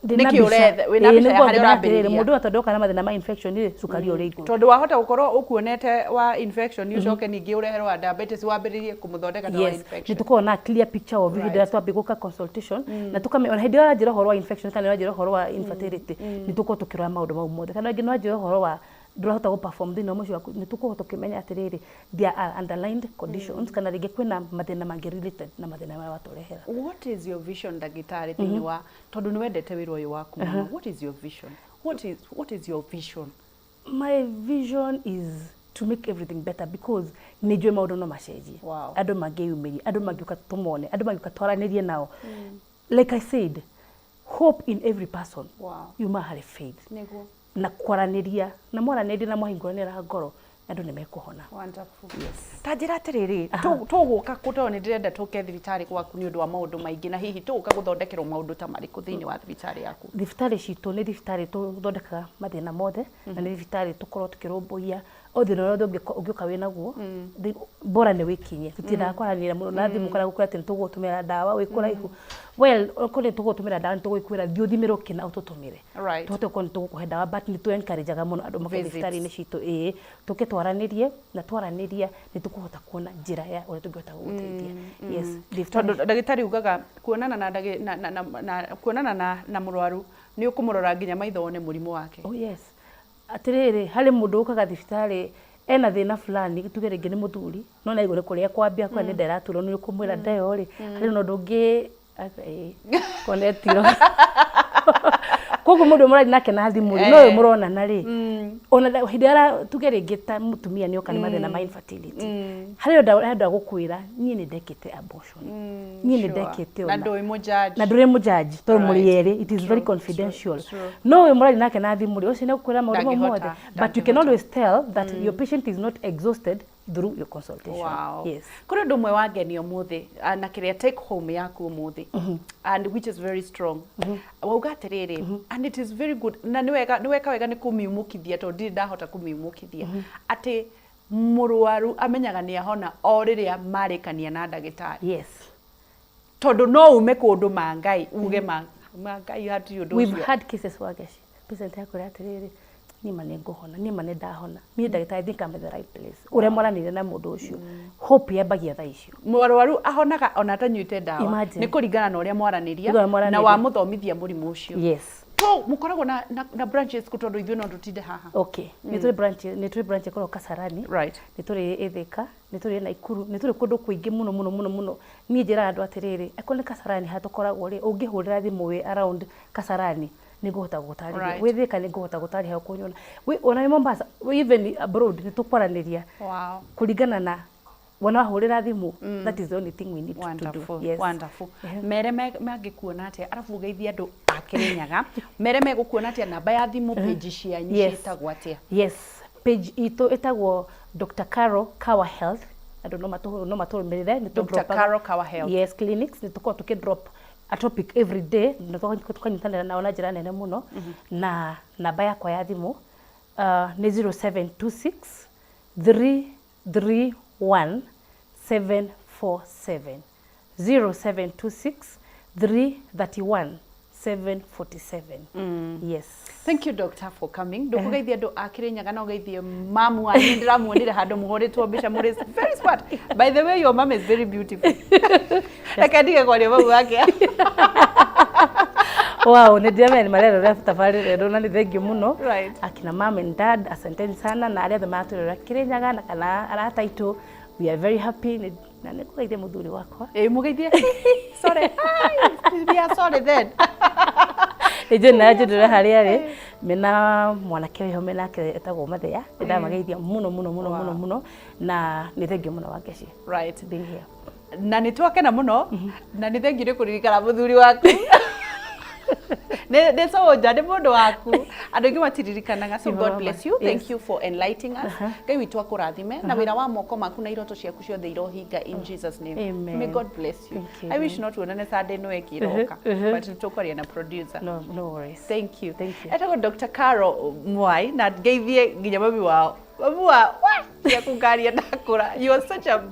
Ndĩna Nĩkĩ mbica. ũretha? Wĩna Ĩĩ, mbica ya nĩguo harĩa ngĩmenya atĩrĩrĩ, ũrambĩrĩria. Mũndũ ũyũ tondũ oka na mathĩna ma infection rĩ, cukari ũrĩ igũrũ. Tondũ wahota gũkorwo ũkuonete wa infection, ũcoke ningĩ ũreherwo wa diabetes, wambĩrĩrie kũmũthondeka na wa Yes, nĩ infection. tũkoragwo na clear picture of hĩndĩ ĩrĩa twambia gũka consultation, na tũkamenya ona hĩndĩ ĩrĩa ũranjĩra ũhoro wa infection kana ũranjĩra ũhoro wa infertility, nĩ tũkorwo tũkĩrora maũndũ mau mothe, kana rĩngĩ nĩ wanjĩra ũhoro wa ndũrahota gũ perform thĩinĩ wa mũciĩ waku, nĩ tũkorwo tũkĩmenya atĩrĩrĩ, there are underlined conditions, kana rĩngĩ kwĩna mathĩna mangĩ related na mathĩna marĩa watũrehera. What is your vision, ndagĩtarĩ, thĩinĩ wa, tondũ nĩ wendete wĩra ũyũ waku mũno, what is your vision? What is your vision? My vision is to make everything better, because nĩ njũĩ maũndũ no macenjie. Andũ mangĩyumĩria, andũ mangĩũka tũmone, andũ mangĩũka twaranĩrie nao. Like I said, hope in every person yuma harĩ faith na kwaranĩria, na mwaranĩria na mwahingũranĩra ngoro, andũ nĩ mekũhona. Wonderful. Ta njĩra atĩrĩrĩ, tũgũka kũ? Tondũ nĩ ndĩrenda tũke thibitarĩ gwaku nĩ ũndũ wa maũndũ maingĩ, na hihi tũgũka gũthondekerwo maũndũ ta marĩkũ thĩinĩ wa thibitarĩ yaku? Thibitarĩ citũ nĩ thibitarĩ tũthondekaga mathĩna mothe, na nĩ thibitarĩ tũkorwo tũkĩrũmbũiya o thĩna ũrĩa wothe ũngĩũka wĩ naguo. Bora nĩ wĩkinyie, tũtiendaga kwaranĩria mũno na thimũ kana gũkwĩra atĩ nĩ tũgũgũtũmĩra ndawa wĩ kũraihu. Well, okorwo nĩ tũgũgũtũmĩra ndawa, nĩ tũgũkwĩra thiĩ ũthimĩrwo kĩna ũtũtũmĩre, tũhote gũkorwo nĩ tũgũkũhe ndawa, but nĩ tũ encourage-aga mũno andũ moke Visits. thibitarĩ-inĩ citũ, ĩĩ, tũke twaranĩrie, na twaranĩria nĩ tũkũhota kuona njĩra ya ũrĩa tũngĩhota gũgũteithia. Yes, thibitarĩ. Tondũ ndagĩtarĩ ugaga kuonana na, ndagĩ, na, na, na, na kuonana na mũrwaru nĩ ũkũmũrora nginya maitho wone mũrimũ wake. Oh yes. Atĩrĩrĩ, harĩ mũndũ ũkaga thibitarĩ ena thĩna fulani, tuge rĩngĩ nĩ mũthuri, no na igũrũ kũrĩa kwambia kwa nĩ nderaturwo, nĩ ũkũmwĩra ndeyo rĩ, harĩ na ũndũ ũngĩ konetirwo. Koguo mũndũ mũrathi nake na thimũ rĩ, no ũyũ mũronana rĩ, ona hĩndĩ ĩrĩa tuge rĩngĩ ta mũtumia nĩ oka nĩ mathĩna ma infertility, harĩ ũndũ arenda gũkwĩra, niĩ nĩ ndekĩte abortion, niĩ nĩ ndekĩte Na ũna. ndũĩ mũjudge. Na ndũrĩ mũjaji tondũ mũrĩ erĩ, it is very confidential. No ũyũ mũrari nake na thimũ rĩ, ũcio nĩ gũkwĩra maũndũ mau mothe, Ndangĩhota, but you can always tell that your patient is not exhausted through your consultation. Yes. Kũrĩ ũndũ ũmwe wangenia ũmũthĩ, na kĩrĩa take home yaku ũmũthĩ, and which is very strong, wauga atĩrĩrĩ, and it is very good, na nĩ wega, nĩ weka wega nĩ kũmiumũkithia, tondũ ndirĩ ndahota kũmiumũkithia, atĩ mũrwaru amenyaga nĩ ahona o rĩrĩa marĩkania na ndagĩtarĩ. Tondũ no ume kũndũ ma Ngai uge ma Ngai hatirĩ ũndũ We've ũcio. had cases, Wangeci, patient yakwĩra atĩrĩrĩ, niĩ ma nĩ ngũhona, niĩ ma nĩ ndahona, niĩ ndagĩtarĩ, I think I'm in the right place. Ũrĩa mwaranĩria na mũndũ ũcio, hope yambagia thaa icio. Mũrwaru ahonaga ona atanyuĩte ndawa. Imagine. Nĩ kũringana na ũrĩa mwaranĩria Ũrĩa na mwaranĩria. wamũthomithia mũrimũ ũcio. So mũkoragwo na branches kũ? Tondũ ithuĩ no tũtinde haha. Okay, nĩ tũrĩ branch ĩkoragwo Kasarani, nĩ tũrĩ Ithika, nĩ tũrĩ Naikuru, nĩ tũrĩ kũndũ kũingĩ mũno mũno mũno mũno. Niĩ njĩraga andũ atĩrĩrĩ, akorwo nĩ Kasarani haha tũkoragwo rĩ, ũngĩhũrĩra thimũ wĩ around Kasarani, nĩ ngũhota gũgũtarĩria. Wĩ Thika, nĩ ngũhota gũtarĩria ũkũnyona. Ona wĩ Mombasa, wĩ even abroad, nĩ tũkwaranĩria kũringana na wona wahũrĩra thimũ. That is the only thing we need to do. Yes. Wonderful. Mere mangĩkuona atĩa? Arabu ũgeithie andũ a Kĩrĩnyaga. Mere megũkuona atĩa? Namba ya thimũ, page cianyu ciĩtagwo atĩa? Yes, page itũ ĩtagwo Dr. Caro Kawa Health. Andũ no matũrũmĩrĩre, nĩ Dr. tũ-dropaga- Caro Kawa Health. Yes, clinics, nĩ tũkoragwo tũkĩ drop a topic every day, na tũkanyitanĩra nao na njĩra nene mũno. Na namba yakwa ya thimũ nĩ 0726 331 747, 0726 331 747. Yes. Thank you, doctor, for coming. Ndũkũgeithia andũ a Kĩrĩnyaga na ũgeithie mamu wanyu, ndĩramuonire handũ mũhũrĩtwo mbica mũrĩ very smart. By the way, your mom is very beautiful. Reke ndige kwaria mau wake. Wow, nĩ ndĩramenya nĩ marerorera tabarĩra ĩno, na nĩ thengiũ mũno. Akina mom and dad, asanteni sana, na arĩa othe maratũrora Kĩrĩnyaga na kana arata aitũ, we are very happy. Na nĩ kũgeithia mũthuri wakwa. Ĩ, mũgeithie. Sorry. Hi. We are sorry then. Nĩ na njũrĩra harĩa arĩ mena mwanake wĩho menake etagwo Mathea, nĩ ndamageithia mũno mũno mũno mũno mũno, na nĩ thengiũ mũno, Wangeci, being here. Na nĩ twakena mũno, na nĩ thengiũ nĩ kũririkana mũthuri waku. Nĩ soja, nĩ mũndũ waku. Andũ aingĩ matiririkanaga. So God bless you. Thank you for enlightening us. Ngai witũ akũrathime na wĩra wa moko maku na iroto ciaku ciothe irohinga in Jesus' name. Amen. May God bless you. Thank you. I wish no tuonane Sunday no ĩkĩroka, but nĩ tũkwaria na producer. No worries. Thank you. Thank you. Etagwo Dr. Caro Mwai, na ngeithie nginya mami wao. Mami wa cia kũngaria ndakũra. You are such a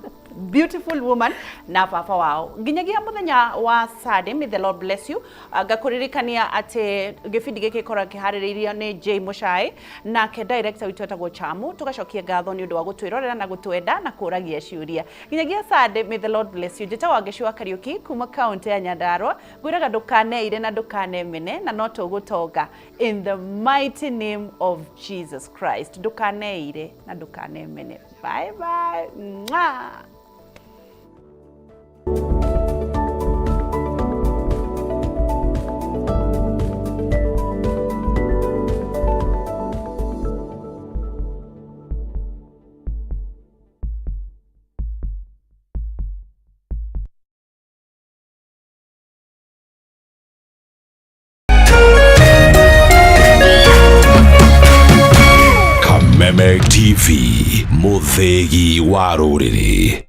Beautiful woman na baba wao. Nginyagia muthenya wa Sunday, may the Lord bless you. Ngakũririkania atĩ gĩbindi gĩkĩ gĩkoragwo kĩharĩrĩirio nĩ J Muchai, nake director witũ etagwo Chamu. Tũgacokia ngatho nĩ ũndũ wa gũtwĩrorera na gũtwenda na kũragia ciũria. Nginyagia Sunday, may the Lord bless you. Njĩtagwo Wangeci wa Kariũki kuma kaunti ya Nyandarua. Ngwĩraga ndũkaneire na ndũkanemene na no tũgũtonga in the mighty name of Jesus Christ. Ndũkaneire na ndũkanemene. Bye bye. Mwah. Kameme TV, mũthĩgi wa rũrĩrĩ.